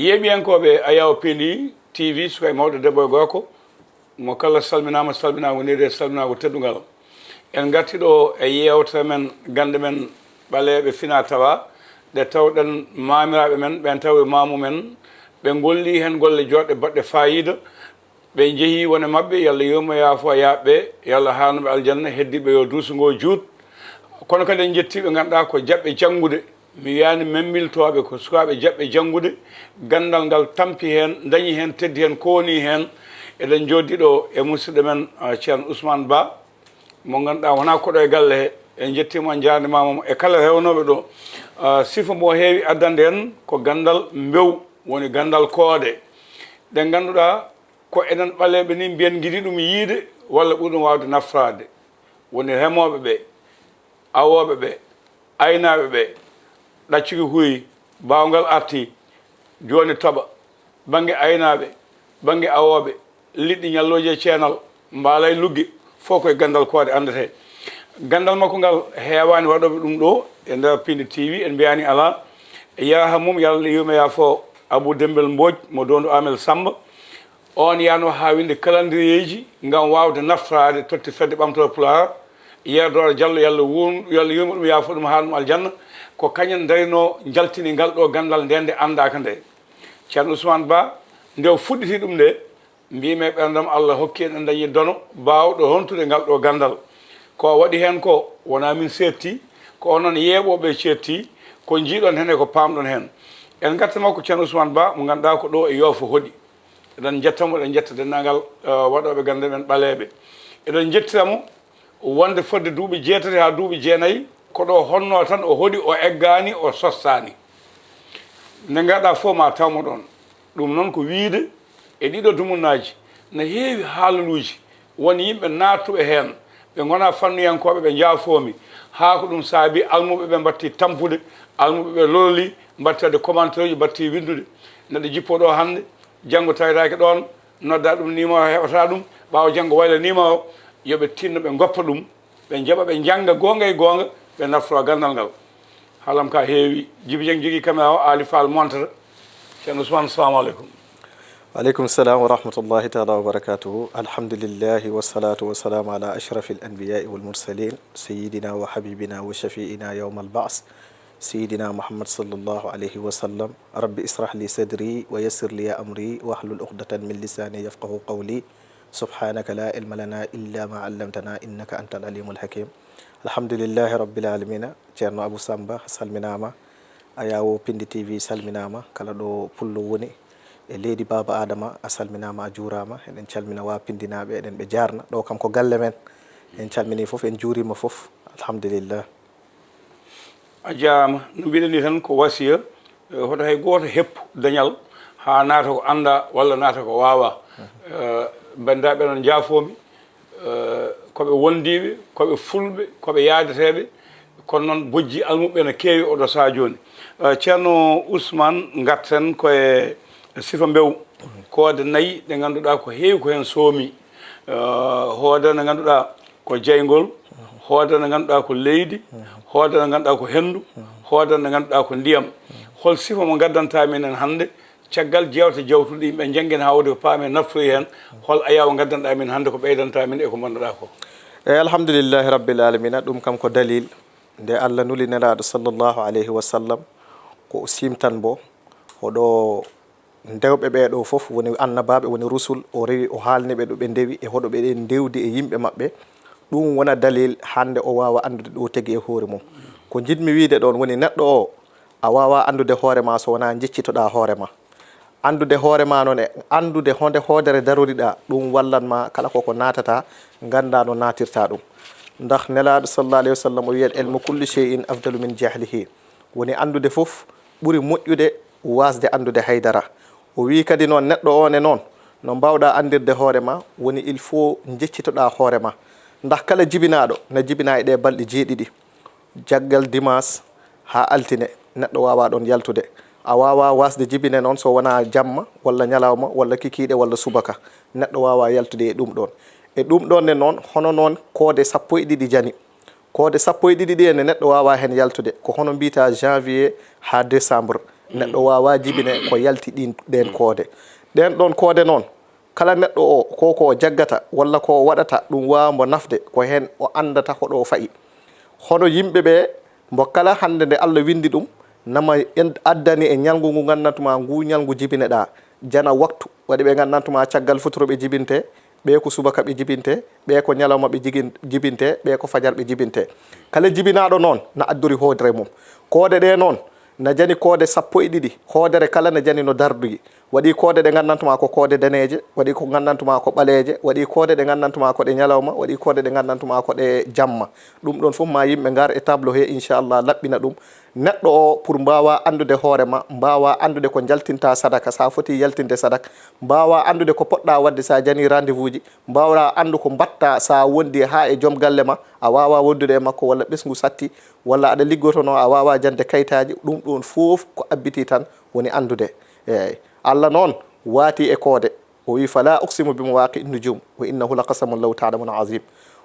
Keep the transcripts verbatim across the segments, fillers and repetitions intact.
Yeeɓiyankooɓe Ayaw Pindi T V, suka e mawɗo, debbo e gorko, mo kala salminaama, salminaango needi e salminaango teddungal. En ngarti ɗo e yeewtere men, gannde men ɓaleeɓe fina tawa, ɗe tawɗen maamiraaɓe men, ɓen tawi maamu men, ɓe ngolli heen golle jooɗɗe baɗɗe faayiida, ɓe njehi wone maɓɓe, yo Allah yurmo yaafo yaaɓe, yo Allah haarnu ɓe aljanna, heddiiɓe yo duuso ngo juut. Kono kadi en njettii ɓe ngannduɗaa ko jaɓɓe janngude, mi wiyaani memmiltooɓe, ko sukaaɓe jaɓɓe janngude, ganndal ngal tampi heen, dañi heen, teddi heen, kooni heen. Eɗen njooɗii ɗo e musidɗo men, ah, Ceerno Ousmane Ba, mo ngannduɗaa wonaa koɗo e galle he. En njettiima, en njaarnimaama mo e kala rewnooɓe ɗo. Ah, sifa mo heewi addande en ko ganndal mbew, woni ganndal koode. Ɗe ngannduɗaa ko enen ɓaleeɓe ni mbiyen ngiɗi ɗum yiide walla ɓuri ɗum waawde nafraade. Woni remooɓe ɓe, awooɓe ɓe, aynaaɓe ɓe, ɗaccuki huyi, baawngal arti, jooni toɓa, bannge aynaaɓe, bannge awooɓe, liɗɗi ñallooji e ceenal, mbaalay lugge, fof koye ganndal koode anndetee. Ganndal makko ngal heewaani waɗooɓe ɗum ɗo e nder Pindi T V, en mbiyaani alaa. Yarham mum, yo Allah yurmo yaafo, Abou Dembel Mbodj mo Doondu Amel Samba. On yaano haa winde calendriereji ngam waawde nafraade totti fedde ɓamtorde Pulaar. Yero Doora Jallo, yo Allah wuurnu, yo Allah yurmo ɗum, yaafo ɗum, haarnu ɗum aljanna. Ko kañum darino, jaltini ngal ɗo ganndal, nde nde anndaaka nde. Ceerno Ousmane Ba, nde o fuɗɗiti ɗum nde, mbiimi e ɓerndam, Allah hokki en, en dañi dono baawɗo rontude ngal ɗo ganndal. Ko o waɗi heen ko, wonaa min seetti, ko onon yeeɓooɓe ceetti, ko njiiɗon heen e ko paamɗon heen. En ngarta makko Ceerno Ousmane Ba, mo ngannduɗaa ko ɗo e Yoofo hoɗi. Eɗen njetta mo, eɗen njetta denndaangal, eh, waɗooɓe gannde men ɓaleeɓe. Eɗen njettira mo wonde fodde duuɓi jeetati haa duuɓi jeenayi, ko ɗo honnoo tan o hoɗi, o eggaani, o sostaani. Nde ngarɗaa fof ma taw mo ɗoon. Ɗum noon ko wiyde e ɗiɗo dumunnaaji na heewi haalaluuji, won yimɓe naattuɓe heen, ɓe ngonaa fannuyankooɓe, ɓe njaafoo-mi, haa ko ɗum saabi almuɓe ɓe mbattii tampude, almuɓe ɓe lorlii, mbattii waɗde commentaire uji, mbattii winndude. Neɗɗo jippoo ɗo hannde, janngo tawetaake ɗoon, noddaa ɗum numéro, heɓataa ɗum, ɓaawo janngo wayla numéro, yo ɓe tinno ɓe ngoppa ɗum, ɓe njaɓa, ɓe njannga goonga e goonga, ɓe naftoro ganndal ngal. Haalam ka heewi. Jibi Jeng jogii caméra o, Aali Faal montre. Ceerno Ousmane, salamu aleykum. Wa aleykum salam wa rahmatullahi taala wa barakatuhu. Alhamdulillahi wa salatu wa salamu ala ashrafil anbiya'i wal mursalin, sayyidina wa habibina wa shafi'ina yawmal ba's, sayyidina Muhammad sallallahu alayhi wa sallam. Rabbi israh li sadri wa yassir li amri wahlul uqdatan min lisani yafqahu qawli. Subhanaka la ilma lana illa ma allamtana innaka antal alimul hakim. Alhamdulillahi rabbil alamina. Ceerno Abou Samba, a salminaama. Ayaw Pindi T V salminaama. Kala ɗo pullo woni e leydi Baaba Adama, a salminaama, a juuraama. Eɗen calmina wa Pindinaaɓe, eɗen ɓe jaarna. Ɗo kam ko galle men. En calminii fof, en juuriima fof. Alhamdulillah. A jaaraama. No mbiɗen ni tan ko wasiya, eh, hoto hay gooto heppu dañal haa naata ko anndaa walla naata ko waawaa. Eh, banndiraaɓe, onon njaafoo-mi, eh, ko ɓe wondiiɓe, ko ɓe fulɓe, ko ɓe yaadeteeɓe, kono noon bojji almuɓɓe ene keewi oɗo sahaa jooni. Eh, Ceerno Ousmane, ngarten ko e sifa mbew, koode nayi ɗe ngannduɗaa ko heewi ko heen soomi. Eh, hoodere nde ngannduɗaa ko jeyngol, hoodere nde ngannduɗaa ko leydi, hoodere nde ngannduɗaa ko henndu, hoodere nde ngannduɗaa ko ndiyam. Hol sifa mo ngaddantaa min en hannde, caggal jeewte jawtuɗe yimɓe njanngen haa wodi ko paami naftiri heen, hol ayaw ngaddanɗaa min hannde ko ɓeydantaa min e ko mbannoɗaa ko? Eyi, alhamdulillahi rabbil alamina, ɗum kam ko dalil. Nde Allah nuli Nelaaɗo sallallahu alayhi wa sallam, ko o siimtan mbo, hoɗo ndewɓe ɓee ɗoo fof, woni annabaaɓe, woni rusul, o rewi, o haalni ɓe ɗo ɓe ndewi e hoɗo ɓe ɗen ndewdi e yimɓe maɓɓe. Ɗum wona dalil hannde o waawa anndude ɗo tigi e hoore mum. Ko njiɗmi wiyde ɗoon woni neɗɗo o, a waawaa anndude hoore ma so wonaa njeccitoɗaa hoore ma. Anndude hoore ma noon e anndude honde hoodere daroriɗaa, ɗum wallan ma kala koko naatata, nganndaa no naatirta ɗum. Ndax Nelaaɗo sallallahu alayhi wa sallam o wiyat, "Ilmu kulli shay'in afdalu min jahlihi." Woni anndude fof ɓuri moƴƴude waasde anndude haydara. O wii kadi noon, neɗɗo o ne noon, no mbaawɗaa anndirde hoore ma, woni il faut njeccitoɗaa hoore ma. Ndax kala jibinaaɗo na jibinaa e ɗee balɗe jeeɗiɗi. Jaggal dimaas haa altine, neɗɗo waawaa ɗoon yaltude. A waawaa waasde jibine noon so wonaa jamma, walla ñalawma, walla kikiiɗe, walla subaka. Neɗɗo waawaa yaltude e ɗum ɗoon. E ɗum ɗoon ne noon, hono noon koode sappo e ɗiɗi jani. Koode sappo e ɗiɗi ɗi ene neɗɗo waawaa heen yaltude. Ko hono mbiytaa janvier haa décembre. Neɗɗo waawaa jibine ko yalti ɗin, ɗeen koode. Ɗeen ɗoon koode noon, kala neɗɗo o, ko ko o jaggata, walla ko o waɗata, ɗum waawa mbo nafde, ko heen o anndata hoɗo o fayi. Hono yimɓe ɓe, mbo kala hannde nde Allah winndi ɗum, nama en addani e ñalngu ngu nganndantumaa ngu ñalngu jibine ɗaa, jana waktu, waɗi ɓe nganndantumaa caggal futuro ɓe jibinte, ɓe ko subaka ɓe jibinte, ɓe ko ñalawma ɓe jigin-, jibinte, ɓe ko fajar ɓe jibinte. Kala jibinaaɗo noon na addori hoodere mum. Koode ɗe noon na jani koode sappo e ɗiɗi, hoodere kala na jani no darduyi. Waɗi koode ɗe nganndantumaa ko koode daneeje, waɗi ko nganndantumaa ko ɓaleeje, waɗi koode ɗe nganndantumaa ko ɗe ñalawma, waɗi koode ɗe nganndantumaa ko ɗe jamma. Ɗum ɗoon fof ma yimɓe ngar e tableau he, inchallah, laɓɓina ɗum. Neɗɗo o, pour mbaawa anndude hoore ma, mbaawa anndude ko njaltinta sadaka, sa foti yaltinde sadaka, mbaawa anndude ko poɗɗa waɗde sa jani rendez-vous ji, mbaawa anndu ko mbatta sa wondi ha e joom galle ma, a waawa wondude e makko walla ɓesngu satti, walla aɗa liggotono, a waawa jande kayitaaji, ɗum ɗoon fof ko abbiti tan woni anndude. Eey. Allah noon waati e koode. O wi, "Fala uqsimu bi mawaqi nujum, wa innahu la qasamun law ta'lamuna azim."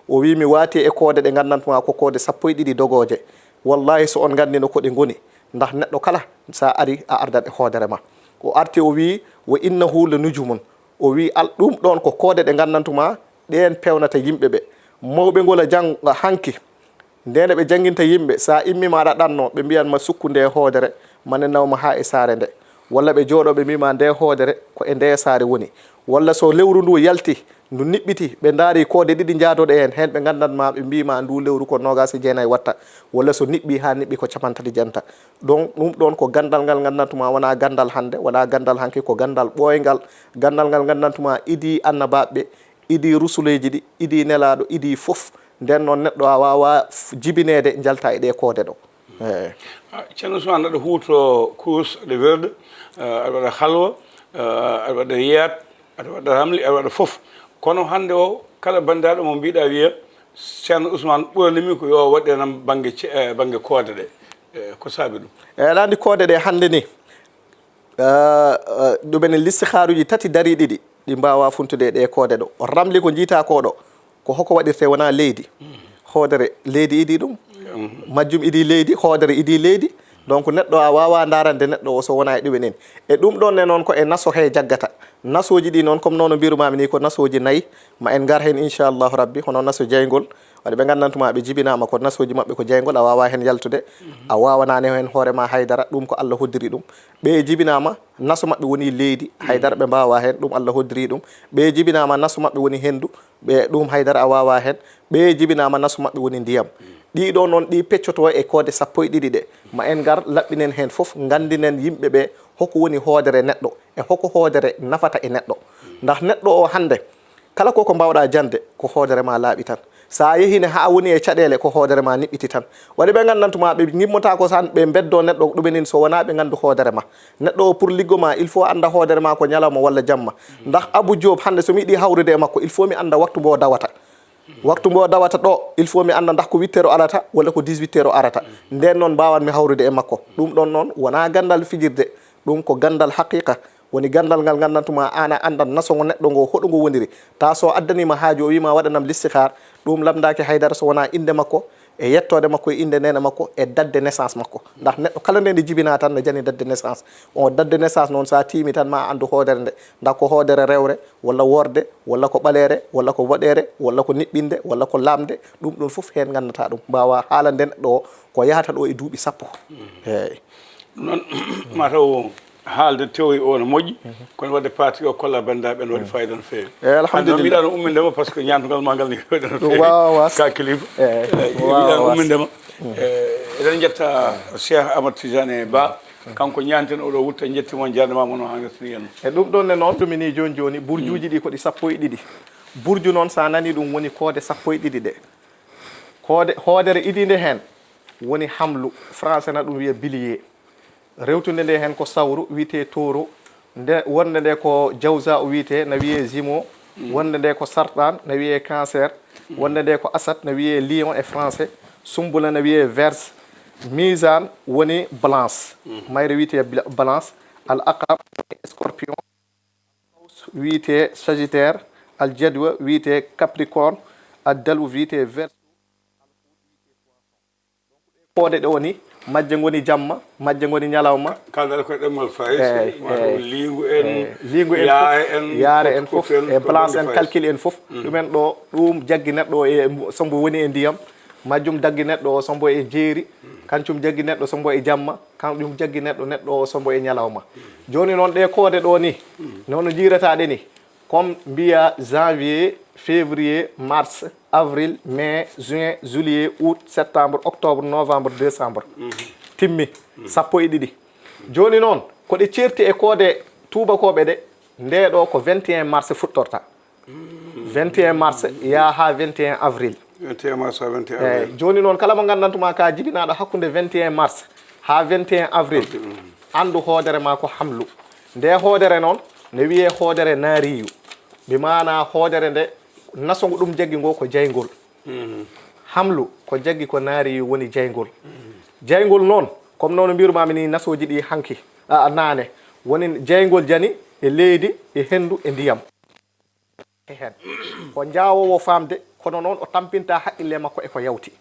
O wi, "Mi waati e koode ɗe nganndantumaa ko koode sappo e ɗiɗi dogooje. Wallahi, so on nganndino ko ɗe ngoni, ndax neɗɗo kala, sa ari, a ardat e hoodere ma." O arti, o wi, "Wa innahu la nujumun." O wi, "Al, ɗum ɗoon ko koode ɗe nganndantumaa, ɗeen pewnata yimɓe ɓe. Mawɓe ngol a jang-, hanki, ndene ɓe jannginta yimɓe, sa immiima aɗa ɗanno, ɓe mbiyan ma sukku nde hoodere, mane nawma ha e saare nde. Walla ɓe jooɗo, ɓe mbiima nde hoodere ko e nde saare woni. Walla so lewru ndu yalti, ndu niɓɓiti, ɓe ndaari koode ɗiɗi njaadoɗe heen, heen ɓe nganndan ma, ɓe mbiima ndu lewru ko noogaas e jeenayi watta. Walla so niɓɓi ha niɓɓi ko capanɗe tati janta." Donc, ɗum ɗoon ko ganndal ngal nganndantuma wona ganndal hannde, wona ganndal hanki, ko ganndal ɓooyngal. Ganndal ngal nganndantuma idi annabaaɓe ɓe, idi rusuleeji ɗi, idi nelaaɗo, idi fof. Nden noon, neɗɗo a waawaa f-, jibineede njalta e ɗee koode ɗo. Eey. Ah, Ceerno Ousmane, aɗa huuto kuus, aɗa wirda, eh, aɗa waɗa halwa, eh, aɗa waɗa riyaad, aɗa waɗa ramli, aɗa waɗa fof. Kono hannde o, kala banndiraaɗo mo mbiɗa wiya, "Ceerno Ousmane ɓuranimi ko yo o waɗiranam bannge ce-, eh, bannge koode ɗe." Eh, ko saabi ɗum? Eey, aɗa anndi koode ɗe hannde ni, eh, eh, ɗum enen listihaaruuji tati darii ɗiɗi, ɗi mbaawaa funtude e ɗee koode ɗo. Ramli ko njiytaa ko ɗo, ko hoko waɗirtee wonaa leydi. Hoodere leydi idii ɗum, majjum idii leydi, hoodere idii leydi. Donc neɗɗo a waawaa ndaarande neɗɗo o so wonaa e ɗum enen. E ɗum ɗoon ne noon ko e naso he jaggata. Nasooji ɗi noon, comme noon no mbirumaami ni, ko nasooji nayi. Ma en ngar heen inchallahu rabbi, hono naso jeyngol. Waɗi ɓe nganndantuma ɓe jibinaama ko nasooji maɓɓe ko jeyngol, a waawaa heen yaltude. A waawanaani heen hoore ma haydara, ɗum ko Allah hoddiri ɗum. Ɓe jibinaama, naso maɓɓe woni leydi, haydara ɓe mbaawaa heen, ɗum Allah hoddiri ɗum. Ɓe jibinaama, naso maɓɓe woni henndu, ɓe ɗum haydara a waawaa heen. Ɓe jibinaama, naso maɓɓe woni ndiyam. Ɗii ɗoo noon, ɗi peccoto e koode sappo e ɗiɗi ɗe. Ma en ngar laɓɓinen heen fof, nganndinen yimɓe ɓe hoko woni hoodere neɗɗo, e hoko hoodere nafata e neɗɗo. Ndax neɗɗo o hannde, kala ko ko mbaawɗaa jande, ko hoodere ma laaɓi tan. So a yehii ne haa woni e caɗeele, ko hoodere ma niɓɓiti tan. Waɗi ɓe nganndantuma, ɓe ngimmotaako tan, ɓe mbeddoo neɗɗo ɗum enen so wonaa ɓe nganndu hoodere ma. Neɗɗo o pour liggo ma, il faut annda hoodere ma ko ñalawma walla jamma. Ndax Abou Diop hannde so mi yiɗi hawrude e makko, il faut mi annda waktu mbo o dawata. Waktu mbo o dawata ɗo, il faut mi annda ndax ko huit heures o arata walla ko dix-huit heures o arata. Nden noon mbaawan mi hawrude e makko. Ɗum ɗon noon wonaa ganndal fijirde, ɗum ko ganndal haqiqa. Woni ganndal ngal nganndantuma aan a anndan naso ngo neɗɗo ngo, hoɗo ngo woniri. Ta so addaniima haaju o wiima waɗanam listihar, ɗum lamndaaki haydara so wonaa innde makko, e yettoode makko, e innde neene makko, e date de naissance makko. Ndax neɗɗo kala nde nde jibinaa tan ne jani date de naissance. On date de naissance noon, so a tiimi tan ma a anndu hoodere nde. Ndax ko hoodere rewre, walla worre, walla ko ɓaleere, walla ko boɗeere, walla ko niɓɓinde, walla ko lamnde. Ɗum ɗon fof heen nganndataa ɗum. Mbaawaa haalande neɗɗo o ko yahata ɗo e duuɓi sappo. Eey. Noon, mataw haalde théorie o no moƴƴi, kono waɗde pratique o kolla banndiraaɓe no waɗi fayida no feewi. Eey, alhamdulillah. Hannde o mbiɗa no ummindema, par ce que ñaamtugal ma ngal ne waɗi no feewi. Waawa waas. Ka kilifa. Eey, eey, waawa mbiɗa no waas. Ummindema. Eey, eɗen njetta Cheikh Amadou Tidiane Ba, kanko ñaanten oɗo wutta, en njetti mo, en njaarnima mo no hannirta ni en. E ɗum ɗon ne noon, ɗum ini jooni jooni, burjuuji ɗi ko ɗi sappo e ɗiɗi. Burju noon, so a nanii ɗum, woni koode sappo e ɗiɗi ɗe. Koode, hoodere idiinde heen woni hamlu, français na ɗum wiya bélier. Rewtunde nde heen ko sawru, wiyetee taureau. Nde, wonde nde ko jawza, o wiyetee, na wiyee jumeau. Wonde nde ko sartan, na wiyee cancer. Wonde nde ko asad, na wiyee lion e français. Sumbula na wiyee verse. Mizan woni balance. Mayre wiyetee bla-, balance. Al aqrab, scorpion. Wiyetee sagittaire. Al jadwa wiyetee capricorne. Al dalw wiyetee verseau. Koode ɗo ni, majje ngoni jamma, majje ngoni ñalawma. Kalɗa ko ɗemngal Faris, eyi, ma ɗum eyi, liingu en, eyi, liingu en fof, yaare en, yaare en fof, fof en, e ko balance en, calcul en fof. Mm. Ɗumen ɗo, ɗum jaggi neɗɗo e, so mbo woni e ndiyam, majjum jaggi neɗɗo o so mbo e jeeri, kancum jaggi neɗɗo so mbo e jamma, kancum jaggi neɗɗo, neɗɗo o so mbo e ñalawma. Jooni noon ɗe koode ɗo ni, mm, nono jiirata ɗe ni, comme mbiya janvier, février, mars, avril, mai, juin, juillet, août, septembre, octobre, novembre, décembre. Mhm. Timmi. Mhm. Sappo e ɗiɗi. Jooni noon, ko ɗe ceerti e koode tuubakooɓe ɗe, nde ɗo ko vingt et un mars fuɗɗorta. Mhm. Vingt et un mars, yaha haa vingt et un avril. Vingt et un mars haa vingt et un avril. Eyi, jooni noon, kala mo nganndantu ma ka jibinaaɗo hakkunde vingt et un mars haa vingt et un avril, mhm, anndu hoodere ma ko hamlu. Nde hoodere noon, ne wiyee hoodere naariyu. Bi maanaa hoodere nde, naso ngo ɗum jaggi ngo ko jayngol. Mhm. Hamlu ko jaggi ko naariyu woni jayngol. Mhm. Jayngol noon, comme noon mbirmaami ni nasooji ɗi hanki, a, naane, woni jayngol jani e leydi, e henndu, e ndiyam. Heen. Ko jaawoowo faamde, kono noon o tampinta haqqille makko e ko yawti.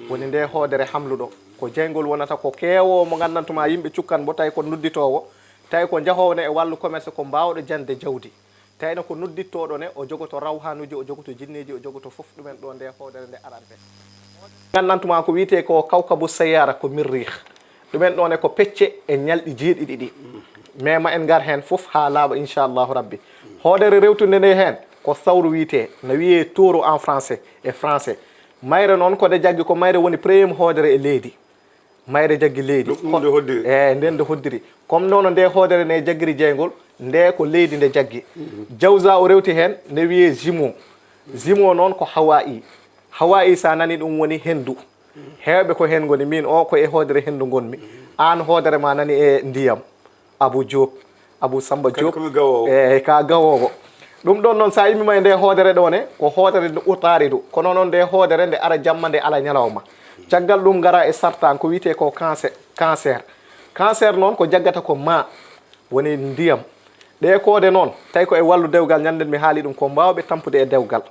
Woni nde hoodere hamluɗo. Ko jayngol wonata ko keewoowo mo nganndantu ma yimɓe cukkan mbo tawi ko nodditoowo, tawi ko jahoowo ne e wàllu commerce ko mbaawɗo jande jawdi. Tawi ne ko noddittooɗo ne, o jogoto rawhanuuji, o jogoto jinneeji, o jogoto fof ɗumen ɗo nde hoodere nde arante. Nganndantu ma ko wiyetee ko kawkabu sayyara ko mirriih. Ɗumen ɗo ne ko pecce e ñalɗi jeeɗiɗi ɗi. Mais ma en ngar heen fof haa laaɓa inchallahu rabbi. Hoodere rewtunde nde heen ko sawru wiyetee, no wiyee taureau en français, e français. Mayre noon ko nde jaggi ko mayre woni premier hoodere e leydi. Mayre jaggi leydi. Ɗum, ɗum nde hoddiri. Eey, nden nde hoddiri. Comme noon nde hoodere nde jaggiri jeyngol, nde ko leydi nde jaggi. Mhm. Jawza o rewti heen, nde wiyee jumeau. Jumeau noon ko Hawaii. Hawaii so a nani ɗum woni henndu. Heewɓe ko heen ngoni, miin o ko e hoodere henndu ngonmi. Aan hoodere ma nani e ndiyam. Abu Diop, Abu Samba Diop. Kadi ko mi gawoowo. Eey, ka gawoowo. Ɗum ɗoon noon, so a immiima e nde hoodere ɗo ne, ko hoodere nde Utaridu. Kono noon nde hoodere nde ara jamma, nde ala ñalawma. Caggal ɗum ngara e sartaan ko wiyetee ko cancer, cancer. Cancer noon ko jaggata ko maa, woni ndiyam. Ɗee koode noon, tawi ko e wàllu dewgal, ñanden mi haali ɗum, ko mbaawɓe tampude e dewgal.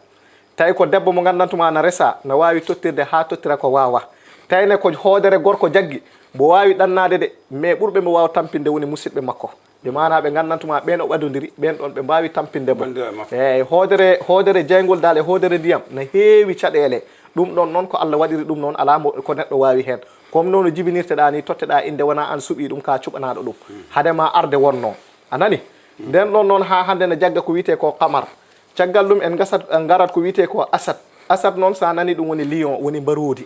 Tawi ko debbo mo nganndantu ma na resa, na waawi tottirde haa tottira ko waawa. Tawi ne ko hoodere gorko jaggi, mbo waawi ɗannaade de, mais ɓurɓe mbo waaw tampinde woni musidɓe makko. Ɓe maanaa ɓe nganndantu ma ɓeen o ɓadondiri, ɓeen ɗoon ɓe mbaawi tampinde mbo. Banndiraaɓe makko. Eey, hoodere, hoodere jeyngol daal e hoodere ndiyam na heewi caɗeele. Ɗum ɗoon noon ko Allah waɗiri ɗum noon, alaa mbo ko neɗɗo waawi heen. Comme noon no jibinirteɗaa ni, totteɗaa innde wonaa aan suɓii ɗum, ka cuɓanaaɗo ɗum. Hade ma arde wonnoo. A nani? Ndeen ɗoon noon haa hannde na jagga ko wiyetee ko qamar. Caggal ɗum en ngasat, en ngarat ko wiyetee ko asat. Asat noon, so a nani ɗum woni lion, woni mbaroodi.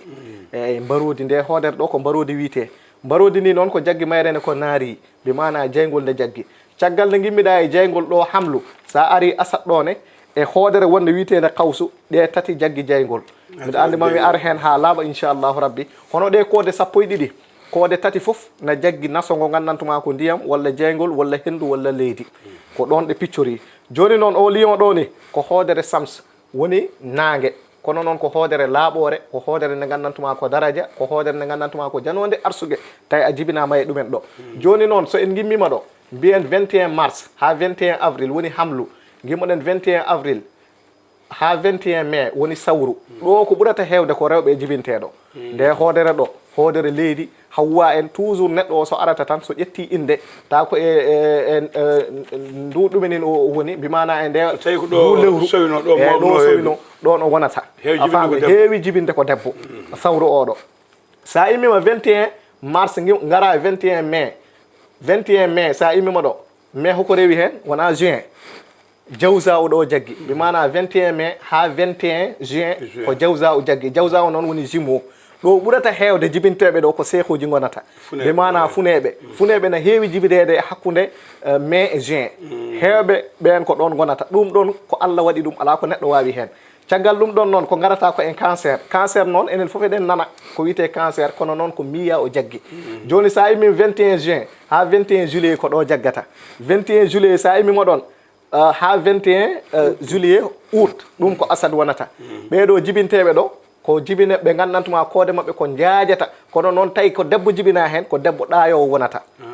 Eey, mbaroodi nde hoodere ɗo ko mbaroodi wiyetee. Mbaroodi ndi noon ko jaggi mayre ne ko naari, bi maanaa jeyngol nde jaggi. Caggal nde ngimmiɗaa e jeyngol ɗo hamlu, so a arii asat ɗo ne, e hoodere wonde wiyeteende kawsu, ɗe tati jaggi jeyngol. Miɗo anndi ma mi ar heen haa laaɓa inchallahu rabbi. Hono ɗe koode sappo e ɗiɗi, koode tati fof na jaggi naso ngo nganndantu ma ko ndiyam, walla jeyngol, walla henndu, walla leydi. Ko ɗoon ɗe piccorii. Jooni noon, o lion ɗo ni, ko hoodere Sams, woni naange. Kono noon, ko hoodere laaɓoore, ko hoodere nde nganndantu ma ko daraja, ko hoodere nde nganndantu ma ko janoonde arsuge, tawi a jibinaama e ɗumen ɗo. Jooni noon, so en ngimmiima ɗo, mbiyen vingt et un mars haa vingt et un avril woni hamlu. Ngimmoɗen vingt et un avril haa vingt et un mai woni sawru. Ɗo ko ɓurata heewde ko rewɓe e jibinteeɗo. Nde hoodere ɗo, hoodere leydi, Hawwa en, toujours neɗɗo o so arata tan, so ƴettii innde, taw ko e, e, e, e, ndu ɗumenin o woni, bi maanaa e nde, so tawi ko ɗo ndu lewru, sowino, ɗo e ɗo mawɗo sowino, ɗon o wonata. Heewi jibinde ko debbo. Heewi jibinde ko debbo. Sawru oɗo. So a immiima vingt et un mars, ngi-, ngara vingt et un mai. Vingt et un mai, so a immiima ɗo, mai hoko rewi heen? Wonaa juin. Jawza o ɗo jaggi. Bi maanaa vingt et un mai haa vingt et un juin, juin, ko jawza o jaggi. Jawza o noon woni jumeau. Ɗo ɓurata heewde jibinteeɓe ɗo ko seekooji ngonata. Funeeɓe. Bi maanaa funeeɓe. Funeeɓe na heewi jibineede e hakkunde, eh, mai e juin. Mm. Heewɓe ɓeen ko ɗoon ngonata. Ɗum ɗoon ko Allah waɗi ɗum, alaa ko neɗɗo waawi heen. Caggal ɗum ɗoon noon, ko ngarata ko en cancer. Cancer noon, enen fof eɗen nana ko wiyetee cancer, kono noon ko miiya o jaggi. Mm. Jooni, so a immii vingt et un juin haa vingt et un juillet, ko ɗo jaggata. Vingt et un juillet, so a immii mo ɗoon, eh, haa vingt et un, eh, juillet, août, ɗum ko asad wonata. Mm. Ɓee ɗo jibinteeɓe ɗo, ko jibine ɓe nganndantu ma koode maɓɓe ko njaajata, kono noon tawi ko debbo jibinaa heen, ko debbo ɗaayoowo wonata. Ah.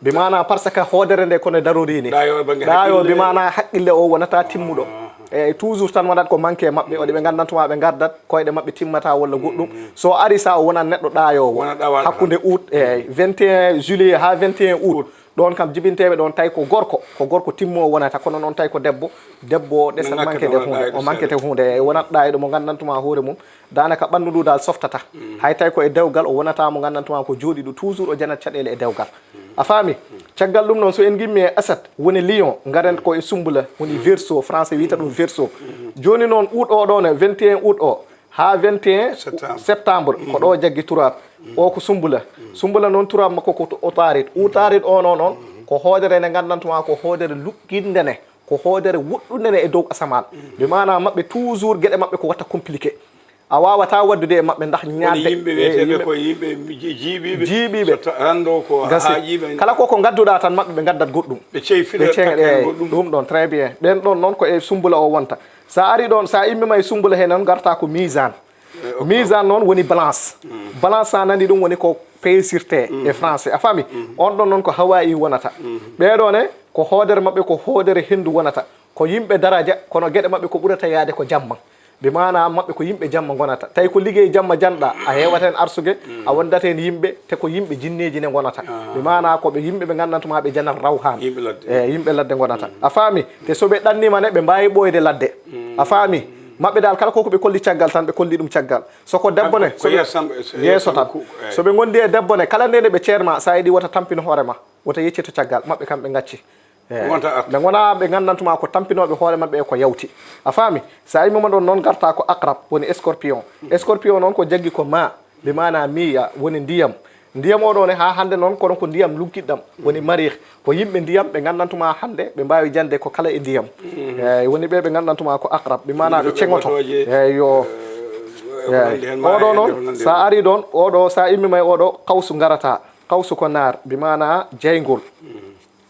Bi maanaa, par ce que hoodere nde ko nde darorii ni. Ɗaayoowo bannge haqqille. Ɗaayoowo bi maanaa haqqille o wonata timmuɗo. Ah. Eyyi, toujours tan wonat ko manque e maɓɓe, waɗi ɓe nganndantu ma ɓe ngardat, koyɗe maɓɓe timmata walla goɗɗum. So ari sa o wonat neɗɗo ɗaayoowo. Wona ɗawaɗo hakkunde tan. Août, eyyi, vingt et un juillet haa vingt et un août. Ɗon kam jibinteeɓe ɗon tawi ko gorko, ko gorko timmo wonata, kono noon tawi ko debbo, debbo o ɗesat manquede huunde, o manquete huunde, eyyi, wonat ɗaayɗo mo nganndantu ma hoore mum, daanaka ɓanndu ndu dal softata. Hay tawi ko e dewgal o wonata mo nganndantu ma ko jooɗiɗo, toujours o janat caɗeele e dewgal. A faami? Caggal ɗum noon, so en ngimmi e asat, woni lion, ngaren ko e sumbula, woni verseau, français wiyta ɗum verseau. Jooni noon, août o ɗo ne, vingt et un août o, haa vingt et un septembre, ko ɗo jaggi turaab. O ko sumbula. Sumbula noon, turaab makko ko to-, utarid. Utarid o noon, noon, ko hoodere nde nganndantu ma ko hoodere lugginde ne, ko hoodere woɗɗunde ne e dow asamaan. Bi maanaa maɓɓe, toujours geɗe maɓɓe ko watta compliqué. A waawataa waɗdude e maɓɓe ndax ñaande, yimɓe e wiyeteeɓe yimɓe ko yimɓe ji-, jiiɓiiɓe. Jiiɓiiɓe. So ta-, renndo ko gasi. Haajiiɓe. Kala ko ko ngadduɗaa tan, maɓɓe ɓe ngaddat goɗɗum. Ɓe ceyi ɓe filere ceŋ-, takke heen eyyi, goɗɗum. Ɗum ɗon, très bien. Ɓen ɗon noon ko e sumbula o wonta. Sa ari ɗon, sa immima e sumbula heen noon, ngarta ko misaan. Misaan noon woni balance. Balance, sa nani ɗum, woni ko peesirte e français. A faami? On ɗon noon ko hawaayi wonata. Ɓee ɗoo ne, ko hoodere maɓɓe, ko hoodere henndu wonata. Ko yimɓe daraja, kono geɗe maɓɓe ko ɓurata yaade ko jamma. Bi maanaa maɓɓe ko yimɓe jamma ngonata. Tawi ko liggey jamma janɗa, a heewata heen arsugue, a wondat heen yimɓe, te ko yimɓe jinneeji ne ngonata. Bi maanaa ko ɓe yimɓe ɓe nganndantu ma ɓe janat rawhaan. Yimɓe ladde. Eyi, yimɓe ladde ngonata. A faami? Te so ɓe ɗannima ne, ɓe mbaawi ɓooyde ladde. A faami? Maɓɓe dal, kala ko ko ɓe kolli caggal tan, ɓe kolli ɗum caggal. So ko debbo ne, ko so ɓe yeeso tan. Ko, eyi. So ɓe ngondi e debbo ne, kala nde nde ɓe ceer ma, sa yiɗi wota tampin hoore ma, wota yeccito caggal, maɓɓe kam ɓe ngacci. Eyi. Wonta arta. Ɓe ngona, ɓe nganndantu ma ko tampinooɓe hoore maɓɓe e ko yawti. A faami? Sa immima ɗon noon, ngarta ko akrab, woni scorpion. Scorpion noon ko jaggi ko ma, bi maanaa miya, woni ndiyam. Ndiyam o ɗo ne haa hannde noon, kono ko ndiyam luggiɗɗam, woni mariix. Ko yimɓe ndiyam, ɓe nganndantu ma hannde, ɓe mbaawi jande ko kala e ndiyam. Eyi, woni ɓe, ɓe nganndantu ma ko akrab, bi maanaa ɓe ceŋoto. Eyi, yo. Eyi. O ɗo noon, sa ari ɗon, o ɗo, sa immima e o ɗo, kawsu ngarata. Kawsu ko naar, bi maanaa jayngol.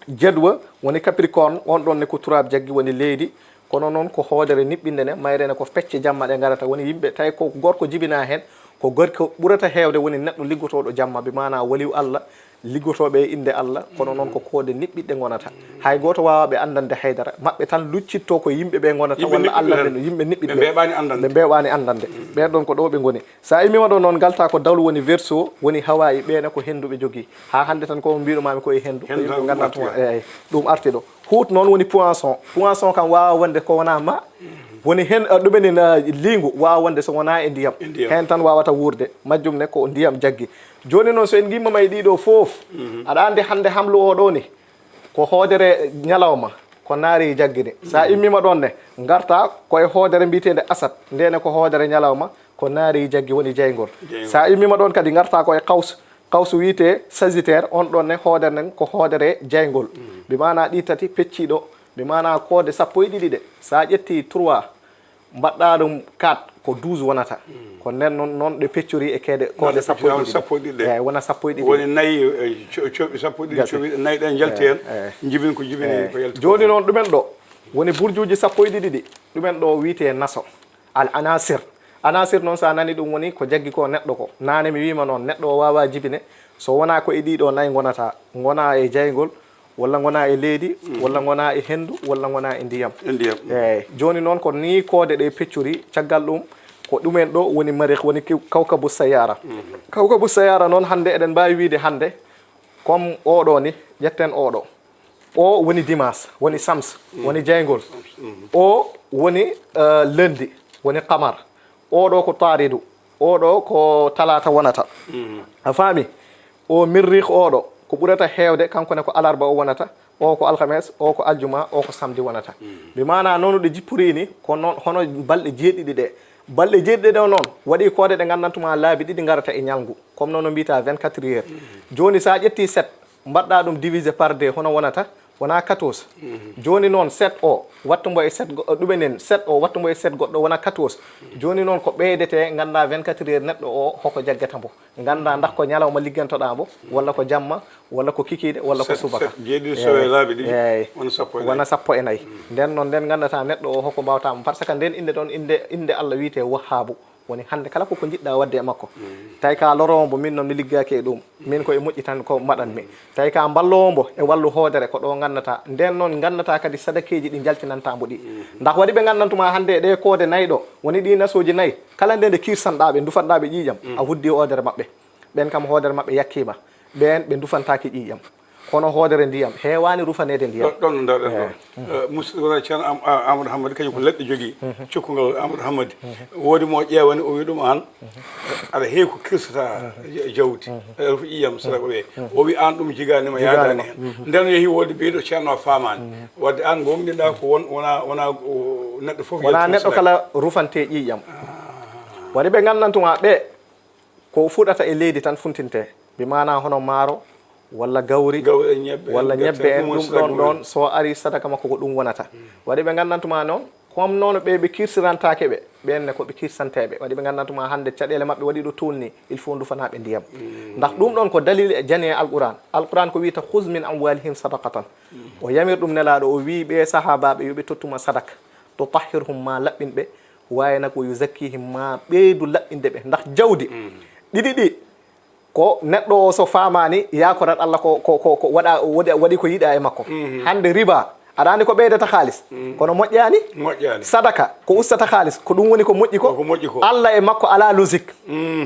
Jadwa woni Capricorne, on ɗon ne ko turaab jaggi, woni leydi. Kono noon ko hoodere niɓɓinde ne, mayre ne ko pecce jamma ɗe ngarata. Woni yimɓe, tawi ko gorko jibinaa heen, ko gorko ɓurata heewde woni neɗɗo liggotooɗo jamma, bi maanaa waliw Allah, liggotooɓe e innde Allah, kono noon ko koode niɓɓiɗɗe ngonata. Hay gooto waawaa ɓe anndande haydara. Maɓɓe tan luccitto ko yimɓe ɓe ngonata, yimɓe walla niɓɓiɗɓe Allah tan. Ɓe, yimɓe niɓɓiɗɓe. Ɓe mbeeɓaani anndande. Ɓe mbeeɓaani anndande. Ɓeen ɗon ko ɗo ɓe ngoni. Sa immima ɗo noon, ngalta ko dawlu woni verseau, woni hawaayi ɓe ne ko henndu ɓe jogii. Haa hannde tan ko on mbiɗo maami ko e henndu. Henndu ko yimɓe nganndantu ma, eyi, ɗum arti ɗo. Huut noon woni poisson. Poisson kam waawa wonde ko wonaa ma. Woni hen, eh, ɗumen en, eh, liingu waawa wonde so wonaa e ndiyam. E ndiyam. Heen tan waawata wuurde. Majjum ne ko ndiyam jaggi. Jooni noon so en ngimmima e ɗiɗo fof, aɗa anndi hannde hamlu o ɗo ni, ko hoodere ñalawma, ko naari jaggi ni. Sa immima ɗon ne, ngarta ko e hoodere mbiyeteende asat. Nde ne ko hoodere ñalawma, ko naari jaggi woni jayngol. Jayngol. Sa immima ɗon kadi ngarta ko e kaws. Kawsu wiyetee Sagittaire, on ɗon ne hoodere nden ko hoodere jayngol. Bi maanaa ɗi tati pecciɗo, bi maanaa koode sappo e ɗiɗi ɗe. Sa ƴetti trois, mbaɗɗa ɗum quatre, ko douze wonata. Ko nden noon, noon ɗe peccori e keede, koode sappo e ɗiɗi ɗe. Sappo e ɗiɗi ɗe. Eyi, wona sappo e ɗiɗi. Woni nayi, e, co-, coɓi sappo e ɗiɗi, gasi. Coɓi nayi ɗen njalti heen, njibin ko jibini ko yalti. Jooni noon ɗumen ɗo, woni burjuuji sappo e ɗiɗi ɗi. Ɗumen ɗo wiyetee naso. Al anasir. Anasir noon, so a nani ɗum, woni ko jaggi ko neɗɗo ko. Naane mi wiima noon, neɗɗo o waawaa jibine, so wonaa ko e ɗiɗo nayi ngonata. Ngona e jayngol, walla ngona e leydi, walla ngona e henndu, walla ngona e ndiyam. E ndiyam. Eyi, jooni noon ko nii koode ɗe peccori, caggal ɗum ko ɗumen ɗo woni mariix, woni kiw-, kawkabu sayara. Kawkabu sayara noon, hannde eɗen mbaawi wiyde hannde, comme oɗo ni, ƴetten oɗo. O woni dimanche, woni sams, woni jayngol. O woni, eh, lundi, woni qamar. Oɗo ko taaridu, oɗo ko talaata wonata. A faami? O mirriix oɗo, ko ɓurata heewde, kanko ne ko alarba o wonata, o ko alhames, o ko aljuma, o ko samedi wonata. Bi maanaa noon ɗe jippori ni, ko noon hono balɗe jeeɗiɗi ɗe. Balɗe jeeɗiɗi ɗe noon, waɗi koode ɗe nganndantuma laabi ɗiɗi ngarata e ñalngu, comme noon no mbiyta vingt-quatre heures. Jooni, so a ƴetti sept, mbaɗɗa ɗum divisé par deux, hono wonata? Wona quatorze. Jooni noon, sept o, wattu mbo e sept go-, ɗumen en, sept o, wattu mbo e sept goɗɗo, wona quatorze. Jooni noon, ko ɓeydete, ngannda vingt-quatre heures neɗɗo o, hoko jaggata mbo. Ngannda ndax ko ñalawma liggantoɗa mbo, walla ko jamma, walla ko kikiiɗe, walla ko subaka. Sept, sept, jeeɗiɗi sowe laabi ɗiɗi, wona sappo e nayi. Wona sappo e nayi. Nden noon, nden nganndata neɗɗo o, hoko mbawta mo. Par ce que nden innde ɗon, innde, innde Allah wiyete Wahhaabu. Woni hannde kala ko ko njiɗɗa waɗde e makko. Tawi ka loroowo mbo, min noon mi liggaaki e ɗum. Min ko e moƴƴi tan ko mbaɗanmi. Tawi ka mballoowo mbo e wallu hoodere, ko ɗo ngannata. Ndeen noon ngannata kadi sadakeeji ɗi njaltinanta mbo ɗi. Ndax waɗi ɓe nganndantu ma hannde e ɗe koode nayi ɗo, woni ɗi nasooji nayi. Kala nde nde kirsanɗa ɓe, ndufatɗa ɓe ƴiiƴam, a wuddi hoodere maɓɓe. Ɓeen kam hoodere maɓɓe yakkiima. Ɓeen ɓe ndufantaaki ƴiiƴam. Kono hoodere ndiyam heewaani rufaneede ndiyam. Ɗon, ɗon no ndaarɗen ɗon. Eh, musidɗo wona Ceerno Am-, A-, Amadou Hammadi, kañum ko leɗɗe jogii. Cukkungal Amadou Hammadi. Woodi mo ƴeewani, o wi ɗum aan, aɗa heewi ko kirsata ja-, jawdi. Aɗa rufa ƴiiƴam, sadaka ɓe. O wi aan ɗum jigaani ma, yaadaani heen. Nden o yehi woodi biiɗo Ceerno faamaani. Wadde aan gonɗinɗa ko won, wona, wona, o, neɗɗo fof. Wona yaltina neɗɗo sadaka. Kala rufante ƴiiƴam. Waɗi ɓe nganndantu ma ɓe, ko fuɗata e leydi tan funtinte, bi maana hono maaro, walla gawri, Gawri e ñebbe, walla ñebbe en, ɗum ɗon ɗon, so ari sadaka makko ko ɗum wonata. Waɗi ɓe nganndantu ma noon, comme noon ɓe, ɓe kirsirantaake ɓe, ɓeen ne ko ɓe kirsanteeɓe. Waɗi ɓe nganndantu ma hannde caɗeele maɓɓe waɗi ɗo toon ni, il faut ndufana ɓe ndiyam. Ndax ɗum ɗon ko dalil e jani e Alquran. Alquran ko wiyta, "Khuz min amwalihim sadaqatan." O yamir ɗum Nelaaɗo, o wii ɓe sahaabaaɓe yo ɓe tottuma sadaka. "Tutahhirhum", ma laɓɓin ɓe, waaye nak, "wa yuzakkihim", ma ɓeydu laɓɓinde ɓe. Ndax jawdi ɗiɗi ɗi, ko neɗɗo o so faamaani, yaakorat Allah ko, ko, ko, ko waɗa, waɗi, waɗi ko yiɗa e makko. Hannde riba, aɗa anndi ko ɓeydata kaalis, kono moƴƴaani. Moƴƴaani. Sadaka, ko ustata kaalis, ko ɗum woni ko moƴƴi ko. Ko moƴƴi ko. Allah e makko alaa logique.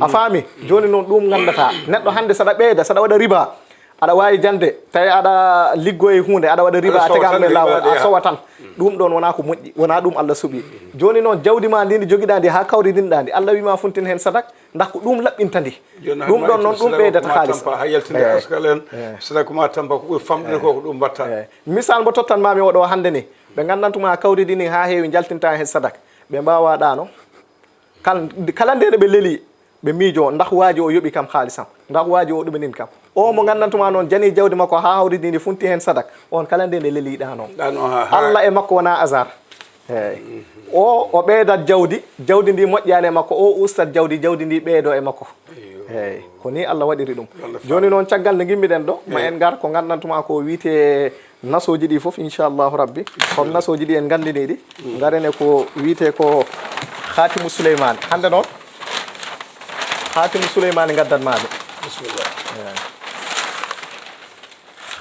A faami? Jooni noon ɗum nganndata. Neɗɗo hannde saɗa ɓeyda, saɗa waɗa riba, aɗa waawi jannde, tawi aɗa liggoye huunde, aɗa waɗa riba, a tegaama e laawol, a sowatan. Ɗum ɗon wonaa ko moƴƴi, wonaa ɗum Allah suɓi. Jooni noon, jawdi ma ndi ndi jogiɗaa ndi haa kawridinɗaa ndi, Allah wiima funtin heen sadak, ndax ko ɗum laɓɓinta ndi. Jooni ɗum ɗon noon, ɗum ɓeydata kaalis. Ha yaltinde askal en, sadak ma tampa ko ɓuri famɗude ko, ko ɗum mbatta. Eey. Misal mbo tottan maami o ɗo hannde ni, ɓe nganndantuma kawridini haa heewi, njaltinta heen sadak. Ɓe mbaawa ɗaano. Kal-, kala nde ɓe leli, ɓe miijo, ndax waaji o yoɓi kam haalisam, ndax waaji o ɗumenin kam. O mo nganndantuma noon, jani jawdi makko haa hawridi ndi, funti heen sadak, on kala nde nde leliɗa noon. Ɗa noon, ha, ha. Allah e makko wona hasard. Eey. O, o ɓeydat jawdi, jawdi ndi moƴƴaani e makko, o ustat jawdi, jawdi ndi ɓeydo e makko. Eey. Ko ni Allah waɗiri ɗum. Jooni noon, caggal nde ngimmiɗen ɗo, ma en ngar ko nganndantuma ko wiyte nasooji ɗi fof, inchallahu rabbi. Comme nasooji ɗi en nganndini ɗi, ngaren e ko wiyte ko Khatimu Souleymane. Hannde noon, Khatimu Souleymane ngaddanmaami. Bisimilla. Eey.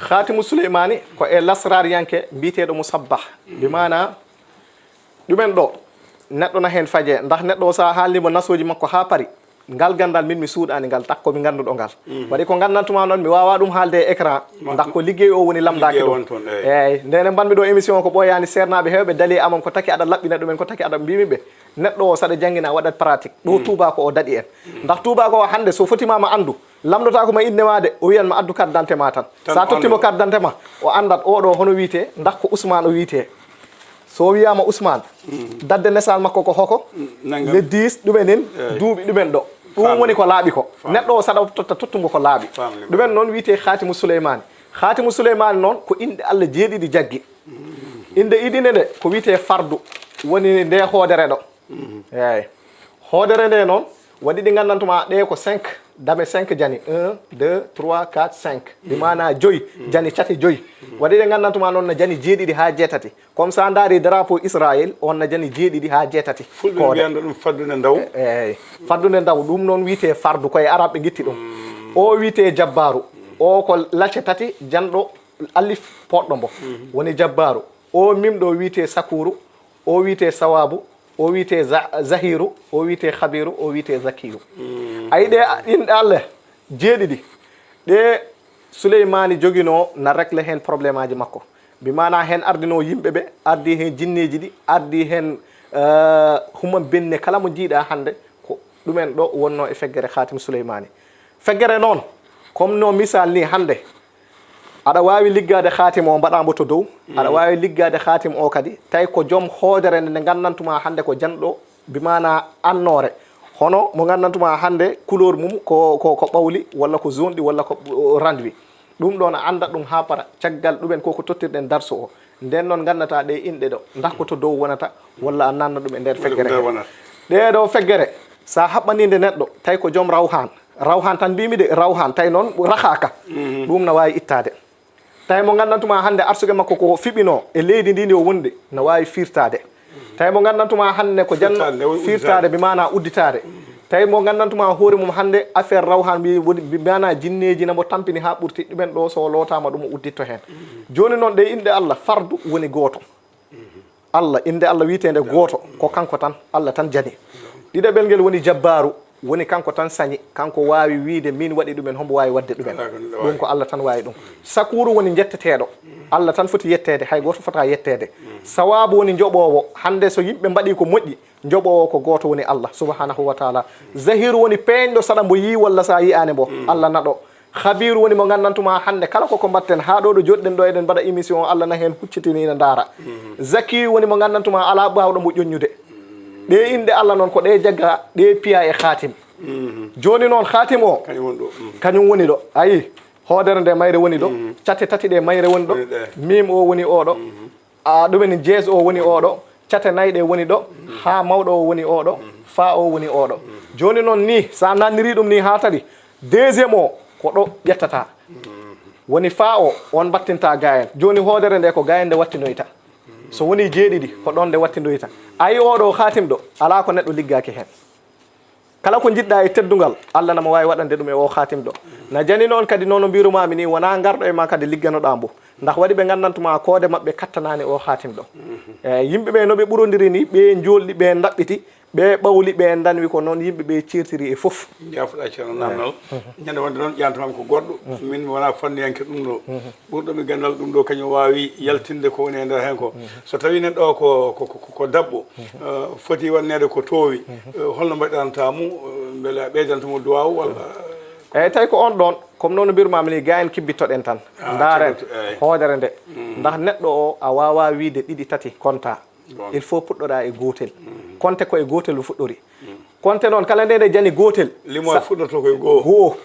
Khatimu Souleymane ko e lasraariyanke mbiyeteeɗo Musabbah. Bi maana, ɗumen ɗo, neɗɗo na heen faje, ndax neɗɗo o, so a haalni mo nasooji makko haa pari, ngal ganndal min mi suuɗaani ngal, takko mi ngannduɗo ngal. Waɗi ko nganndantuma noon, mi waawaa ɗum haalde e écran, ndax ko liggey o woni lamndaaki ɗum. Eey, nde ne mbanmi ɗo émission o, ko ɓooyaani seernaaɓe heewɓe dali e amam, ko taki aɗa laɓɓina ɗumen, ko taki aɗa mbimi ɓe. Neɗɗo o, saɗa janngina, a waɗat pratique. Ɗo tuubaako o daɗi en. Ndax tuubaako o hannde, so fotimaama anndu, lamndotaako ma innde ma de, o wiyan ma addu carte d'identité ma tan. Sa tottimo carte d'identité ma, o anndat oɗo hono wiyte, ndax ko Ousmane o wiyte. So wiyaama Ousmane, date de naissance makko ko hoko? Le dix, ɗumen en, duuɓi ɗumen ɗo. Ɗum woni ko laaɓi ko. Neɗɗo o, saɗa totta tottungo ko laaɓi. Ɗumen noon wiyte Khatimu Souleymane. Khatimu Souleymane noon ko inɗe Allah jeeɗiɗi jaggi. Innde idine nde ko wiyte fardu, woni nde hoodere ɗo. Eey. Hoodere nde noon, waɗi ɗi nganndantuma ɗe ko cinq, dame cinq jani. Un, deux, trois, quatre, cinq. Ɗi maana joyi, jani cate joyi. Waɗi ɗi nganndantuma noon na jani jeeɗiɗi haa jeetati. Comme sa ndaari drapeau Israël, on na jani jeeɗiɗi haa jeetati. Fulɓe mbiyanta ɗum faddunde ndaw. Eey. Faddunde ndaw, ɗum noon wiyte fardu, ko e Arab ɓe ngitti ɗum. O wiyte jabbaaru. O ko lacce tati, janɗo alif poɗɗo mbo. Woni jabbaaru. O mim ɗo wiyte sakuru. O wiyte sawaabu, o wiyte za-, zahiru, o wiyte khabiru, o wiyte zakiyu. A yi ɗe inɗe Allah jeeɗiɗi, ɗe Suleymaani joginoo na régler heen problème aji makko. Bi maana heen ardinoo yimɓe ɓe, ardi heen jinneeji ɗi, ardi heen, eh, human benne kala mo njiiɗa hannde, ko ɗumen ɗo wonnoo e feggere Khatimu Suleymaani. Feggere noon, comme no misal ni hannde, aɗa waawi liggaade Khatimu o, mbaɗa mbo to dow. Aɗa waawi liggaade Khatimu o kadi, tawi ko joom hoodere nde, nde nganndantuma hannde ko janɗo, bi maana annoore. Hono mo nganndantuma hannde couleur mum ko, ko, ko ɓawli, walla ko jaune ɗi, walla ko, uh, randwi. Ɗum ɗoon a anndat ɗum haa para. Caggal ɗumen ko ko tottirɗen darsu o. Nden noon nganndata ɗe inɗe ɗo, ndax ko to dow wonata, walla a nanna ɗum e nder feggere he. Ɗee ɗo feggere, sa haɓɓaniinde neɗɗo, tawi ko joom rawhan. Rawhan tan mbimi de, rawhan, tawi noon rakhaka. Ɗum na waawi ittaade. Tawi mo nganndantuma hannde arsugue makko ko fiɓinoo e leydi ndi ndi o wondi, na waawi firtaade. Tawi mo nganndantumaa hannde ko jan firtaade, woni firtaade, udditaade. Bi maanaa udditaade. Tawi mo nganndantumaa hoore mum hannde affaire rawhan, bi, woni, bi maanaa jinneeji na mo tampini haa ɓurti, ɗumen ɗo so lootaama ɗum o udditto heen. Jooni noon ɗe inɗe Allah fardu woni gooto. Allah, innde Allah wiyeteende gooto, ko kanko tan, Allah tan jani. Ɗiɗaɓel ngel woni Jabbaaru, woni kanko tan sañi, kanko waawi wiyde min waɗi ɗumen, hombo waawi waɗde ɗumen. Ɗum ko Allah tan waawi ɗum. Sakuuru woni njetteteeɗo, Allah tan foti yetteede, hay gooto fotaa yetteede. Sawaabu woni njoɓoowo, hannde so yimɓe mbaɗii ko moƴƴi, njoɓoowo ko gooto woni Allah subhanahu wa taala. Zahiiru woni peeñɗo saɗa mbo yii walla so a yiyaani mbo, Allah naɗo. Khabiiru woni mo nganndantumaa hannde kala ko ko mbaɗten haa ɗo ɗo joɗɗen ɗo eɗen mbaɗa émission o, Allah na heen huccitini ina ndaara. Zakiyu woni mo nganndantumaa alaa baawɗo mbo ƴoññude. Ɗe inɗe Allah noon ko ɗe jagga, ɗe piya e khatim. Jooni noon khatim o, kañum woni ɗo. Ayi, hoodere nde mayre woni ɗo, cate tati ɗe mayre woni ɗo, miim o woni oɗo. A, ɗumen jees o woni oɗo, cate nayi ɗe woni ɗo, haa mawɗo o woni oɗo, faa o woni oɗo. Jooni noon ni, so a nanniri ɗum ni haa tari, deuxième o ko ɗo ƴettata. Woni faa o, on mbattinta gaayel. Jooni hoodere nde ko gaayel nde wattinoyta. So woni jeeɗiɗi, ko ɗon nde wattinoyta. Ayi oɗo khatim ɗo, alaa ko neɗɗo liggaaki heen. Kala ko njiɗɗa e teddungal, Allah na mo waawi waɗande ɗum e o khatim ɗo. Na jani noon kadi noon no mbirumaami ni, wonaa ngarɗo e ma kadi ligganoɗaa mbo. Ndax waɗi ɓe nganndantumaa koode maɓɓe kattanaani o khatim ɗo. E yimɓe ɓe no ɓe ɓurondiri ni, ɓe njoolɗi, ɓe ndaɓɓiti, ɓe ɓawli, ɓe ndanwi ko noon yimɓe ɓe ceertiri e fof. Jaafuɗa Ceerno Namdal. Ñande wonde noon ƴaantamami ko goɗɗo. Min mi wonaa fanniyanke ɗum ɗo. Ɓurɗo mi ganndal ɗum ɗo kañum waawi yaltinde ko woni e nder heen ko. So tawii neɗɗo o ko, ko, ko, ko dabbo, eh, foti waɗneede ko toowi, eh, holno mbaɗiranta mo, eh, mbele a ɓeydanta mo duwaaw walla? Eeyi, tawi ko on ɗoon, comme noon no mbirmaami ni, gaa en kibbittoɗen tan. Ah, ndaaren kibbitto, eeyi. Hoodere nde. Ndax neɗɗo o, a waawaa wiyde ɗiɗi, tati, konta. Goonga. Il faut puɗɗoɗaa e gootel. Konte ko e gootel o fuɗɗori. Konte noon, kala nde nde jani gootel, limoore sa-, fuɗɗoto ko e goo. Goo.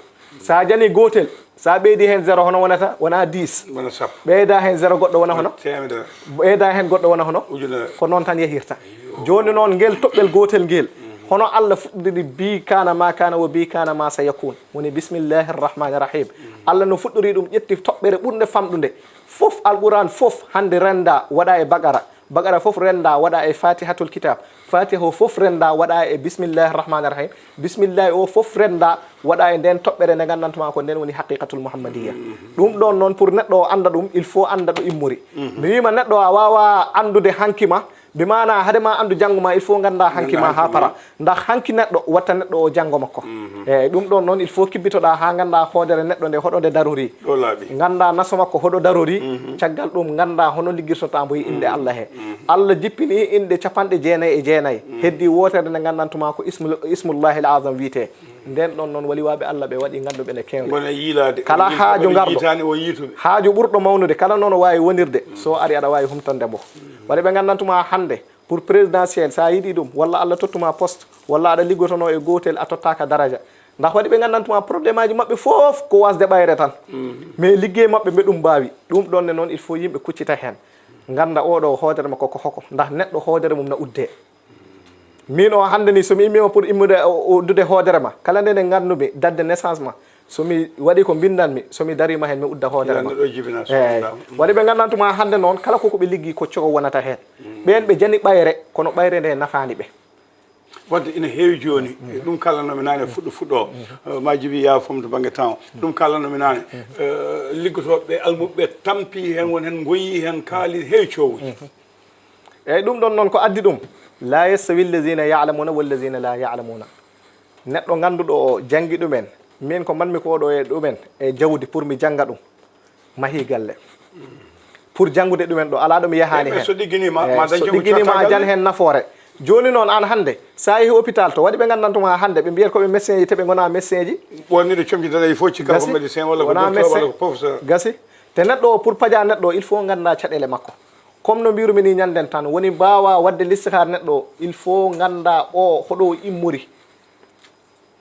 So a jani gootel, so a ɓeydi heen zéro, hono wonata? Wona dix. Wona sappo. Ɓeyda heen zéro goɗɗo wona hono? Teemedere. Ɓeyda heen goɗɗo wona hono? Ujunere. Ko noon tan yahirta. Jooni noon, ngel toɓɓel gootel ngel, hono Allah fuɗɗiri bi kana ma kana wa bi kana ma sa yakun. Woni bismillahi rahmani rahim. Allah no fuɗɗori ɗum, ƴetti toɓɓere ɓurnde famɗude. Fof Alquran fof hannde rennda waɗa e Baqara. Baqara fof rennda waɗa e Fatihatul Kitab. Fatiha o fof rennda waɗa e Bismillahi Rahmani Rahim. Bismillahi o fof rennda waɗa e nden toɓɓere nde nganndantumaa ko nden woni Haqiqatul Muhammadiyya. Ɗum ɗon noon pour neɗɗo o annda ɗum, il faut annda ɗo immori. Mi wiima neɗɗo a waawa anndude hanki ma, bi maana hade ma anndu janngo ma, il faut ngannda hanki ma haa para. Ndax hanki neɗɗo watta neɗɗo o janngo makko. Eeyi, ɗum ɗon noon, il faut kibbitoɗaa haa ngannda hoodere neɗɗo nde hoɗo nde darori. Ɗo laaɓi. Ngannda naso makko hoɗo darori, caggal ɗum ngannda hono liggirtota mbo e innde Allah he. Allah jippini innde capanɗe jeenayi e jeenayi. Heddi wootere nde nganndantuma ko ismu, ismullahi al azam wiyetee. Nden ɗon noon waliwaaɓe Allah ɓe waɗi ngannduɓe ne keewɓe. Wona yiilaade. Kala haaju ngarɗo, yiitaani o yiituɓe. Haaju ɓurɗo mawnude, kala noon o waawi wonirde, so ari aɗa waawi humtande mbo. Waɗi ɓe nganndantuma hannde, pour présidentiel, so a yiɗi ɗum, walla Allah tottuma poste, walla aɗa liggotono e gootel, a tottaaka daraja. Ndax waɗi ɓe nganndantuma problème aji maɓɓe fof ko wasde ɓayre tan. Mais liggey maɓɓe mbe ɗum mbaawi. Ɗum ɗon ne noon, il faut yimɓe kuccita heen. Ngannda oɗo hoodere makko ko hoko. Ndax neɗɗo hoodere mum na uddee. Min o hannde ni, so mi immiima pour immude, o, o uddude hoodere ma, kala nde nde nganndumi date de naissance ma, so mi waɗi ko mbinndanmi, so mi dariima heen, mi udda hoodere ma. Ina ɗo jibinaa, eeyi. Waɗi ɓe nganndantuma hannde noon, kala ko ko ɓe liggi ko cogo wonata heen. Ɓeen ɓe jani ɓayre, kono ɓayre nde nafaani ɓe. Wadde ina heewi jooni, e ɗum kallanoomi naane fuɗɗo fuɗɗo o, eh, ma jibi yaa fof to bannge temps. Ɗum kallanoomi naane, eh, liggotooɓe almuɓɓe tampi heen, won heen ngoyi heen, kaali heewi coowuji. Eeyi, ɗum ɗon noon ko addi ɗum, la yastawi allazina ya'lamuna wallazina la ya'lamuna. Neɗɗo ngannduɗo o janngi ɗumen, min ko manmi ko oɗo e ɗumen e jawdi pour mi jannga ɗum, mahi galle. Pour janngude ɗumen ɗo, alaa ɗo mi yahaani heen. So ɗigginiima, eeyi, ma so ɗigginiima, a jan heen nafoore. Jooni noon, aan hannde, so a yehi hôpital to, waɗi ɓe nganndantuma hannde, ɓe mbiyata ko ɓe médecin ji, te ɓe ngonaa médecin ji. Wonniiɗo comci tan, il faut cikka ko médecin walla ko docteur walla ko professeur. Gasi. Te neɗɗo o, pour paja neɗɗo o, il faut ngannda caɗeele makko. Comme no mbirumi ni ñannden tan, woni mbaawa waɗde listihar neɗɗo o, il faut ngannda o hoɗo o immori.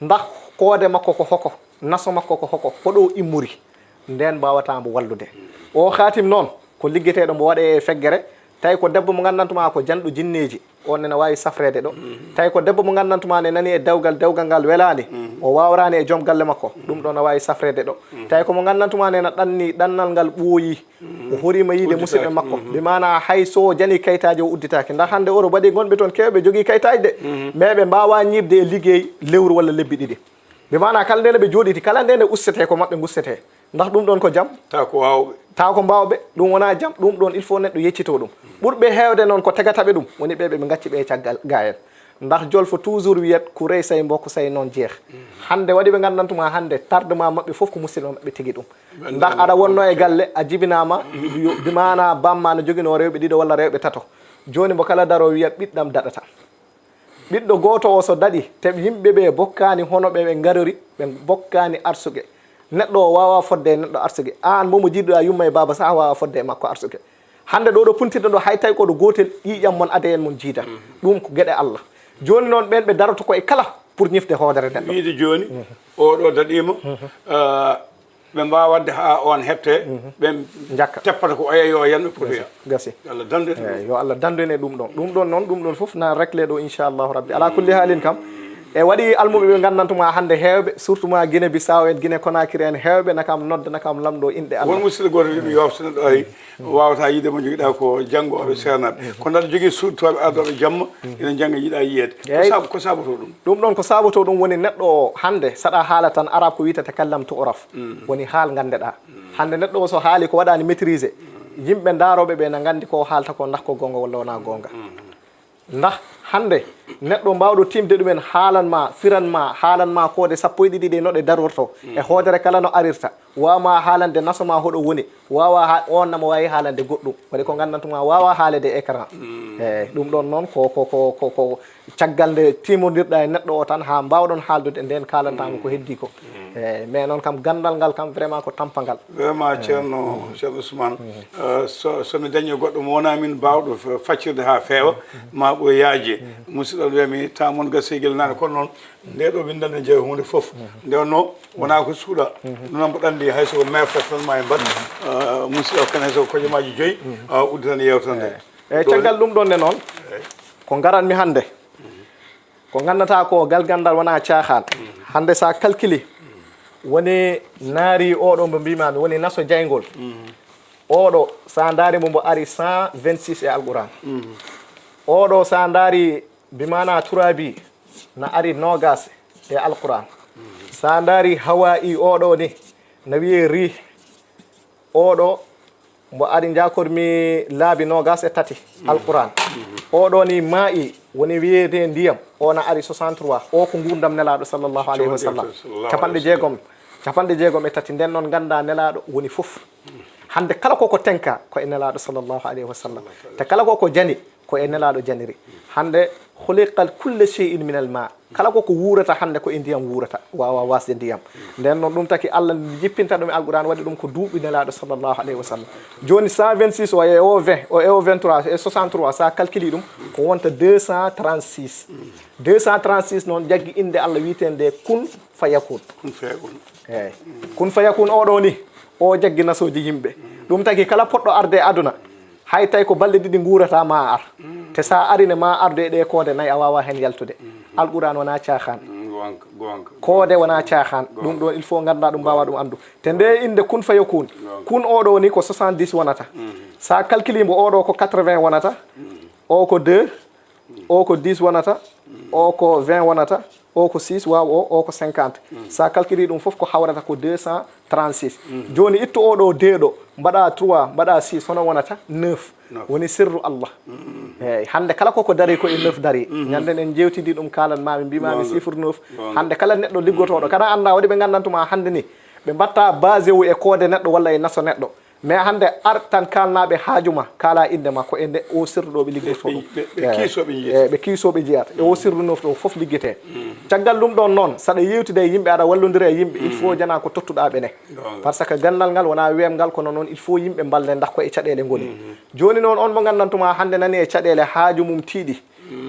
Ndax koode makko ko hoko, naso makko ko hoko, hoɗo o immori. Nden mbaawata mbo wallude. O khatim noon, ko liggeteeɗo mbo waɗe e feggere, Tawi ko debbo mo nganndantumaa ko janɗo jinneeji, on ne na waawi safreede ɗo. Tawi ko debbo mo nganndantumaa ne nani e dewgal, dewgal ngal welaani, o waawraani e joom galle makko, ɗum ɗo na waawi safreede ɗo. Tawi ko mo nganndantumaa ne na ɗanni, ɗannal ngal ɓooyi, o horiima yiide musidɓe makko. Bi maanaa hay so o jani kaytaaji o udditaaki. Ndax hannde Europe waɗi gonɓe toon keewɓe jogii kaytaaji de, mais ɓe mbaawaa ñiiɓde e liggey lewru walla lebbi ɗiɗi. Bi maanaa kala nde ɓe jooɗiti, kala nde nde ustetee ko maɓɓe ngustetee. Ndax ɗum ɗoon ko jam? Taw ko waawɓe. Taw ko mbaawɓe, ɗum wonaa jam, ɗum ɗoon il faut neɗɗo yeccitoo ɗum. Ɓurɓe heewde noon ko tegata ɓe ɗum, woni ɓe ɓe ngacci ɓe e caggal gaa en. Ndax jolfo toujours wiyat, "Ku rey say mbokk say noon jeex." Hannde waɗi ɓe nganndantumaa hannde tardement maɓɓe fof ko musidɓe maɓɓe tigi ɗum. Ndax aɗa wonnoo e galle, a jibinaama, yo, bi maanaa bamma no joginoo rewɓe ɗiɗo walla rewɓe tato. Jooni mbo kala daroo wiya, "Ɓiɗɗam daɗata." Ɓiɗɗo gooto o so daɗi, te yimɓe ɓe bokkaani hono ɓe ɓe ngarori, ɓe bokkaani arsuke. Neɗɗo o waawaa fodde e neɗɗo arsuke. Aan mo mo jiiduɗaa yumma e baaba sah waawaa fodde e makko arsuke. Hannde ɗo ɗo puntirɗen ɗo, hay tawi ko ɗo gootel, ƴiiƴam mon adee en mon jiida. Ɗum ko geɗe Allah. Jooni noon ɓeen ɓe daroto ko e kala pour ñifde hoodere neɗɗo. Wiide jooni, oɗo daɗiima, ah, ɓe mbaawa waɗde haa on heɓte, ɓe njakka. Teppata ko oya yo yanɓe pour yo. Gasi. Allah dandu en. Eey, yo Allah dandu en e ɗum ɗon. Ɗum ɗon noon, ɗum ɗon fof na réglé ɗo, inchallahu rabbi. Ala kulli haalin kam, e waɗi almuɓe ɓe nganndantumaa hannde heewɓe, surtout ma Guinée Bissau en, Guinée Conakry en, heewɓe na kam nodda, na kam lamɗo inɗe Allah. Won musidɗo gooto wiimi yofta neɗɗo ari, waawata yiide mo jogiɗa ko janngooɓe seernaaɓe. Kono aɗa jogii suuɗtooɓe ardooɓe jamma, ina njannga yiɗa yiyeede. Ko Eey. Saabu, ko saabotoo ɗum? Ɗum ɗon ko saabotoo ɗum woni neɗɗo o hannde, saɗa haala tan arab ko wiyata takallam tu'raf. Woni haal nganndeɗaa. Hannde neɗɗo o so haali ko waɗaani maîtrisé, yimɓe ndaarooɓe ɓe na nganndi ko haalta ko ndax ko goonga walla wonaa goonga. Ndax hannde neɗɗo mbaawɗo tiimde ɗumen haalan ma, firan ma, haalan ma koode sappo e ɗiɗi ɗe no ɗe darorto, e hoodere kala no arirta, waawa ma haalande naso ma hoɗo woni, waawa ha, on namo waawi haalande goɗɗum. Waɗi ko nganndantumaa waawa haalede e écran. Eey, ɗum ɗon noon ko, ko, ko, ko, ko caggal nde timondirɗa e neɗɗo o tan haa mbaawɗon haaldude ndeen kaalantaama ko heddii ko. Eey, mais noon kam ganndal ngal kam vraiment ko tampangal. Vraiment, Ceerno, Ceerno Ousmane, eh, so, so mi dañii goɗɗo mo wonaa min baawɗo f-, faccirde haa feewa, ma ɓo yaaje. Musidɗo o wiyami, ta mon gasii gel naane, kono noon, nde ɗo winndande jeeya huunde fof. Nde wonno, wonaa ko suuɗa. Ɗum noon mboɗo anndi hay so ko meefta tan ma en mbaɗ, eh, musidɗo o kene hay so ko kojomaaji joyi, eh, udditan yeewtere nde. Eey, caggal ɗum ɗon ne noon, ko ngaranmi hannde. Ko nganndataa ko gal ganndal wonaa caaxaan. Hannde so a calculi, woni naari oɗo mbo mbiimaami, woni naso jayngol. Oɗo, so a ndaari mbo, mbo ari cent vingt-six e Alquran. Oɗo, so a ndaari bi maanaa turaabi, na ari noogas e Alquran. So a ndaari hawaa'i oɗo ni, na wiyee riih. Oɗo, mbo ari njakormi laabi noogas e tati, Alquran. Oɗo ni maa'i, woni wiyeede ndiyam, o na ari soixante-trois. O ko nguurndam Nelaaɗo sallallahu alayhi wa sallam. Capanɗe jeegom, capanɗe jeegom e tati. Nden noon ngannda Nelaaɗo woni fof. Hannde kala ko ko tenka ko e Nelaaɗo sallallahu alayhi wa sallam. Te kala ko ko jani ko e Nelaaɗo janiri. Hannde, "Khuliqa kullu shay'in min al-ma." Kala ko ko wuurata hannde ko e ndiyam wuurata, waawa waasde ndiyam. Nden noon ɗum taki Allah jippinta ɗum e Alquran, waɗi ɗum ko duuɓi Nelaaɗo sallallahu alayhi wa sallam. Jooni cent vingt-six o e o vingt, o e o vingt-trois, e soixante-trois, so a calculi ɗum, ko wonta deux cent trente-six. Deux cent trente-six noon jaggi innde Allah wiyeteende kun fayakun. Kun fayakun. Eey. Kun fayakun oɗo ni, o jaggi nasooji yimɓe. Ɗum taki kala poɗɗo arde e aduna, hay tawi ko balɗe ɗiɗi nguurata ma ar. Te so a ari ne ma ardu e ɗe koode nayi a waawa heen yaltude. Alquran wonaa caaxaan. Mm, goonga, goonga. Koode wonaa caaxaan. Goonga. Ɗum ɗon il faut ngannda ɗum, mbaawa ɗum anndu. Te nde innde kun fayakun. Goonga. Kun oɗo ni ko soixante-dix wonata. So a calculi mbo oɗo ko quatre-vingts wonata. O ko deux. O ko dix wonata, o ko vingt wonata, o ko six, waaw, o, o ko cinquante. So a calculi ɗum fof ko hawrata ko deux cent trente-six. Jooni ittu oɗo deux ɗo, mbaɗa trois, mbaɗa six, hono wonata neuf. Neuf. Woni sirru Allah. Eey, hannde kala koko dari ko e neuf dari. Ñande en jeewtidi ɗum, kaalan maami, mbimaami chiffre neuf. Hannde kala neɗɗo liggotooɗo, kana annda waɗi ɓe nganndantuma hannde ni, ɓe mbatta basé wu e koode neɗɗo walla e naso neɗɗo. Mais hannde ar tan kaalnaaɓe haaju ma, kaala innde ma, ko e nde o sirru ɗo ɓe liggotoo ɗum. Ɓe, ɓe, ɓe kiisoo ɓe njiyata. Eey, ɓe kiisoo ɓe njiyata. E o sirru nofto o fof liggete. Caggal ɗum ɗon noon, saɗa yeewtida e yimɓe, aɗa wallondira e yimɓe, il faut jana ko tottuɗaa ɓe ne. Parce que ganndal ngal wonaa weemngal, kono noon il faut yimɓe mballe ndax ko e caɗeele ngoni. Jooni noon on mo nganndantuma hannde nani e caɗeele, haaju mum tiiɗi.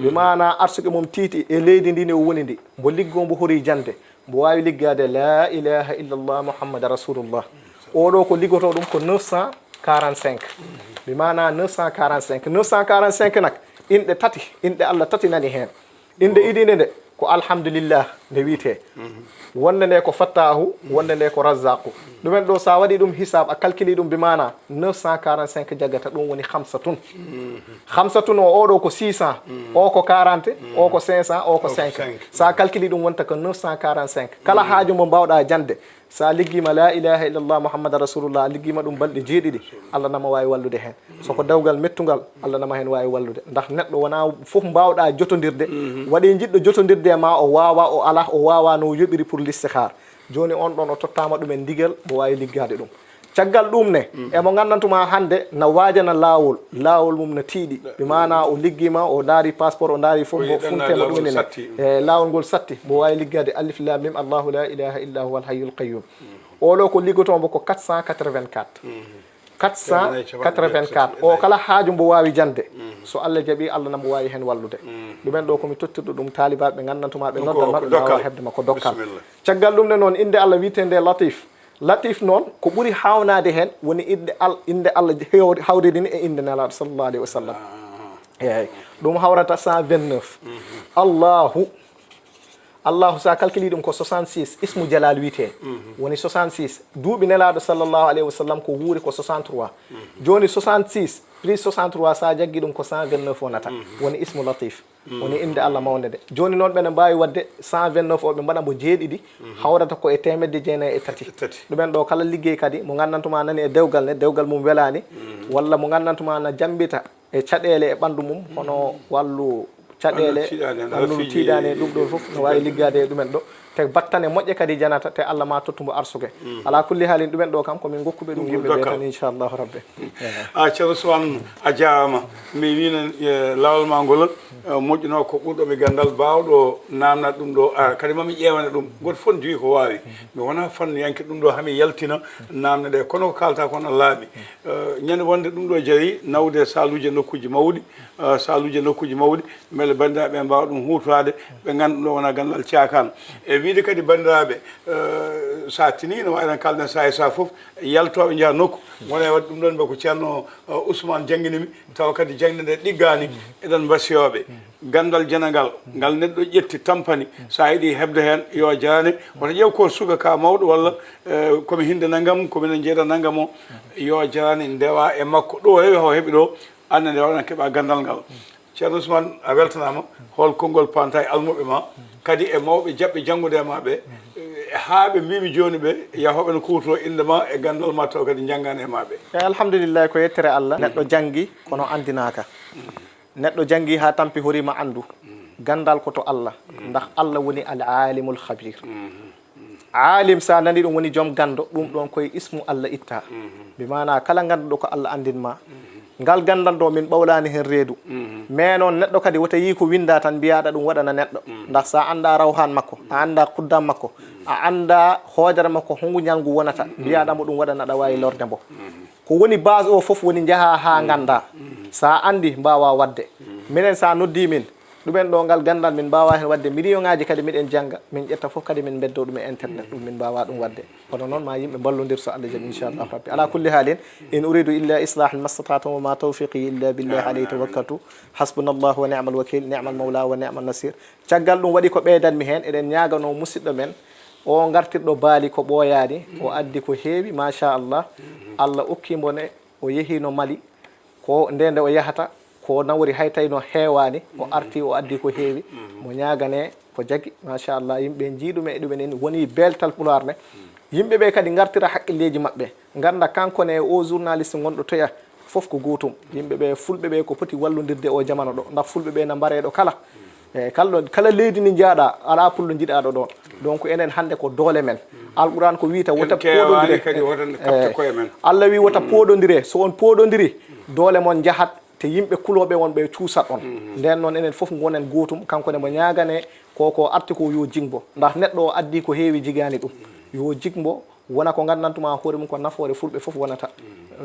Bi maanaa arsuke mum tiiɗi e leydi ndi ne o woni ndi. Mbo liggoo mbo horii jannde. Mbo waawi liggaade la ilaha illallah Muhammad Rasulullah. Oɗo ko liggotoo ɗum ko neuf cent Quarante-cinq. Mi maana neuf cent quarante-cinq. Neuf cent quarante-cinq nak, inɗe tati, inɗe Allah tati nani heen. Innde iɗinde nde ko alhamdulillah nde wiyetee. Wonde nde ko fattahu, wonde nde ko razzaqu. Ɗumen ɗo, so a waɗi ɗum hisab, a calculi ɗum, bi maana neuf cent quarante-cinq jaggata, ɗum woni khamsatun. Khamsatun o, oɗo ko six cents, o ko quarante, o ko cinq cents, o ko cinq. So a calculi ɗum, wonta ko neuf cent quarante-cinq. Kala haaju mo mbaawɗa jande, so a liggiima la ilaha illallah Muhammad Rasulullah, a liggiima ɗum balɗe jeeɗiɗi, Allah nama waawi wallude heen. So ko dewgal mettungal, Allah nama heen waawi wallude. Ndax neɗɗo wonaa fof mbaawɗa jotondirde. Waɗi jiɗɗo jotondirde e ma, o waawa, o alaa, o waawa no o yoɓiri pour l'istikhar. Jooni on ɗon o tottaama ɗum en ndigal, mo waawi liggaade ɗum. Caggal ɗum ne, e mo nganndantumaa hannde na waajana laawol, laawol mum na tiiɗi. Bi maana o liggiima, o ndaari passeport, o ndaari fof, mbo funte mo ɗum enen. E laawol ngol satti, mbo waawi liggaade alif lam mim, Allahu la ilaha illa huwa al hayyul qayyum. Oɗo ko liggotoo mbo ko quatre cent quatre-vingt-quatre. Quatre cent quatre-vingt-quatre. O kala haaju mbo waawi jande. So Allah jaɓi, Allah na mbo waawi heen wallude. Ɗumen ɗo ko mi tottirɗo ɗum taalibaaɓe ɓe nganndantumaa ɓe noddan ma, ɓe mbaawa heɓde ma ko dokkal. Caggal ɗum ne noon, innde Allah wiyetee nde Latif. Latif noon, ko ɓuri haawnaade heen woni innde Al-, innde Allah heew-, hawridini e innde Nelaaɗo sallallahu alayhi wa sallam. Eeyi, ɗum hawrata cent vingt-neuf. Allahu, Allahu, so a calculi ɗum ko soixante-six, ismu jalal wiyetee. Woni soixante-six. Duuɓi Nelaaɗo sallallahu alayhi wa sallam ko wuuri ko soixante-trois. Jooni soixante-six plus soixante-trois, so a jaggi ɗum ko cent vingt-neuf wonata. Woni ismu Latif. Woni innde Allah mawnde nde. Jooni noon, ɓe ne mbaawi waɗde cent vingt-neuf o, ɓe mbaɗa mbo jeeɗiɗi, hawrata ko e teemedde jeenayi e tati. Tati. Ɗumen ɗo kala liggey kadi, mo nganndantumaa nani e dewgal ne, dewgal mum welaani, walla mo nganndantumaa na jammbita e caɗeele e ɓanndu mum, hono wallu caɗeele, ɓanndu tiiɗaani, ɗum ɗon fof no waawi liggaade e ɗumen ɗo. Te battane moƴƴe kadi janata, te Allah ma tottu mbo arsuke. Ala kulli haalin, ɗumen ɗo kam ko min ngokkuɓe ɗum yimɓe ɓe tan, inchallahu rabbi. A Ceerno Ousmane, a jaaraama. Mi wiino, e, laawol ma ngol, e, moƴƴuno ko ɓurɗo mi ganndal baawɗo naamna ɗum ɗo. A, kadi mami ƴeewane ɗum. Gooto fof ne jogii ko waawi. Mi wonaa fannuyanke ɗum ɗo, hami yaltina naamne ɗe. Kono ko kaalta ko na laaɓi. E, ñande wonde ɗum ɗo jawi nawde saaluuje nokkuuji mawɗi, e, saaluuje nokkuuji mawɗi, mbele banndiraaɓe ɓe mbaawa ɗum huutoraade, ɓe ngannda ɗum ɗo wona ganndal caakaan. E wiyde kadi banndiraaɓe, e, so a tinii no waawi tan kaalden sahaa e sahaa fof, yaltooɓe njaha nokku, wona e waɗde ɗum ɗon, mbe ko Ceerno, e, Ousmane janngini mi, tawa kadi jaŋde nde ɗiggaani, eɗen mbasiyooɓe. Ganndal janangal, ngal neɗɗo ƴetti tampani, so a yiɗi heɓde heen, yo jarane, wota ƴeew ko suka ka mawɗo walla, e, komi hinde nanngam, komi na jeeɗa nanngam o, yo jarane ndewa e makko. Ɗo rewi haw heɓi ɗo, annde nde waɗan keɓa ganndal ngal. Ceerno Ousmane, a weltanaama. Hol konngol paanta e almuɓɓe ma, kadi e mawɓe jaɓɓe janngude e ma ɓe, e haa ɓe mbiimi jooni ɓe, yahooɓe no kuwtoo innde ma e ganndal ma, taw kadi njanngaani e ma ɓe? E, alhamdulillahi, ko yettere Allah. Neɗɗo janngi, kono anndinaaka. Neɗɗo janngi haa tampi, horiima anndu. Ganndal ko to Allah. Ndax Allah woni al alimul khabir. Aalim, so a nani ɗum woni joom ganndo, ɗum ɗon koye ismu Allah itta. Bi maana kala ngannduɗo ko Allah anndin ma. Ngal ganndal ɗo min ɓawlaani heen reedu. Mais noon neɗɗo kadi wota yii ko winnda tan mbiyaɗa ɗum waɗana neɗɗo. Ndax so a annda rawhan makko, a annda quddam makko, a annda hoodere makko, hongu ñalngu wonata, mbiyaɗa mo ɗum waɗana aɗa waawi lorde mbo. Ko woni base o fof woni njaha haa ngannda. So a anndi mbaawa waɗde. Minen so a noddi min, ɗumen ɗo ngal ganndal min mbaawa heen waɗde million ŋaaji kadi miɗen jannga, min ƴetta fof kadi min mbeddo ɗum e internet, ɗum min mbaawa ɗum waɗde. Kono noon ma yimɓe mballondir so Allah jaɓi inchallahu rabbi. Ala kulli haalin, in uridu illa islahan mastata'tu wa ma tawfiqi illa billah alayhi tawakkaltu. Hasbunallahu wa ni'mal wakil, ni'mal mawla wa ni'mal nasir. Caggal ɗum waɗi ko ɓeydanmi heen, eɗen ñaaganoo musidɗo men o ngartirɗo baali ko ɓooyaani, o addi ko heewi, machallah. Allah okki mbo ne, o yehiino Mali, ko nde nde o yahata, ko nawori hay tawi no heewaani, o arti, o addi ko heewi, mo ñaagane ko jagi, machallah, yimɓe njii ɗum e ɗumen en, woni beltal Pulaar ne. Yimɓe ɓe kadi ngartira haqqilleeji maɓɓe, ngannda kanko ne o journaliste ngonɗo toya, fof ko gootum. Yimɓe ɓe, fulɓe ɓe ko poti wallondirde o jamano ɗo, ndax fulɓe ɓe na mbareɗo kala. E, kala ɗo, kala leydi ndi njaaɗa, alaa pullo njiɗaaɗo ɗon. Donc, enen hannde ko doole men. Alquran ko wiyta wota poɗondire. Kadi wota en kaɓta koye men. Allah wi wota poɗondire. So on poɗondiri, doole mon njahat, te yimɓe kulooɓe won ɓe cuusat on. Nden noon enen fof ngonen gootum, kanko ne mo ñaagane ko, ko arti ko yo jigbo. Ndax neɗɗo o addi ko heewi jigaani ɗum. Yo jigbo, wona ko nganndantuma hoore mum ko nafoore fulɓe fof wonata.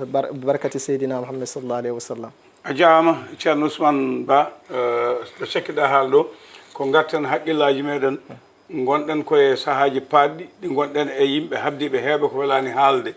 Bar-, barkati Seydina Muhammad sallallahu alayhi wa sallam. A jaaraama, Ceerno Ousmane Ba, eh, ɗo cekkiɗaa haala ɗo, ko ngarten haqqillaaji meɗen, Ngonɗen ko e sahaaji paaɗɗi, ɗi ngonɗen e yimɓe haddiiɓe heewɓe ko welaani haalde.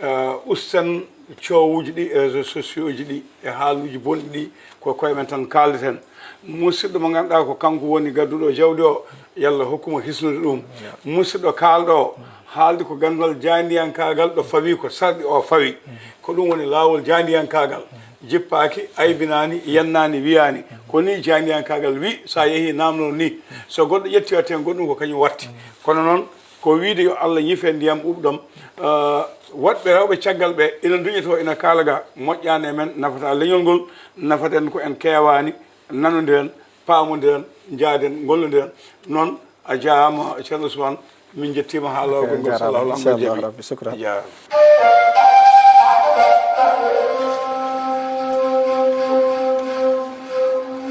Eh, usten coowuuji ɗi e réseaux sociaux ji ɗi e haaluuji bonɗi ɗi, ko koye men tan kaaldeten. Musidɗo mo ngannduɗaa ko kanko woni gadduɗo jawdi o, yalla hokku mo hisnude ɗum. Musidɗo kaalɗo o, haaldi ko ganndal jaandiyankaagal ɗo fawi, ko sarɗi o fawi. Ko ɗum woni laawol jaandiyankaagal. Jippaaki, aybinaani, yennaani, wiyaani. Ko ni jaandiyankaagal wi, so a yehii naamno ni. So goɗɗo ƴetti watte goɗɗum ko kañum watti. Kono noon, ko wiide yo Allah ñife ndiyam ɓuuɓɗam. Eh, woɗɓe rewɓe caggal ɓe, ina nduñetoo, ina kaala ga, moƴƴaani e men, nafata leñol ngol, nafaten ko en keewaani, nanondiren, paamondiren, njaaden, ngollondiren. Noon, a jaaraama, Ceerno Ousmane, min njettiima haa laawol ngol, sallallahu alaihi wa sallam. Rabbi, shukran. A jaaraama.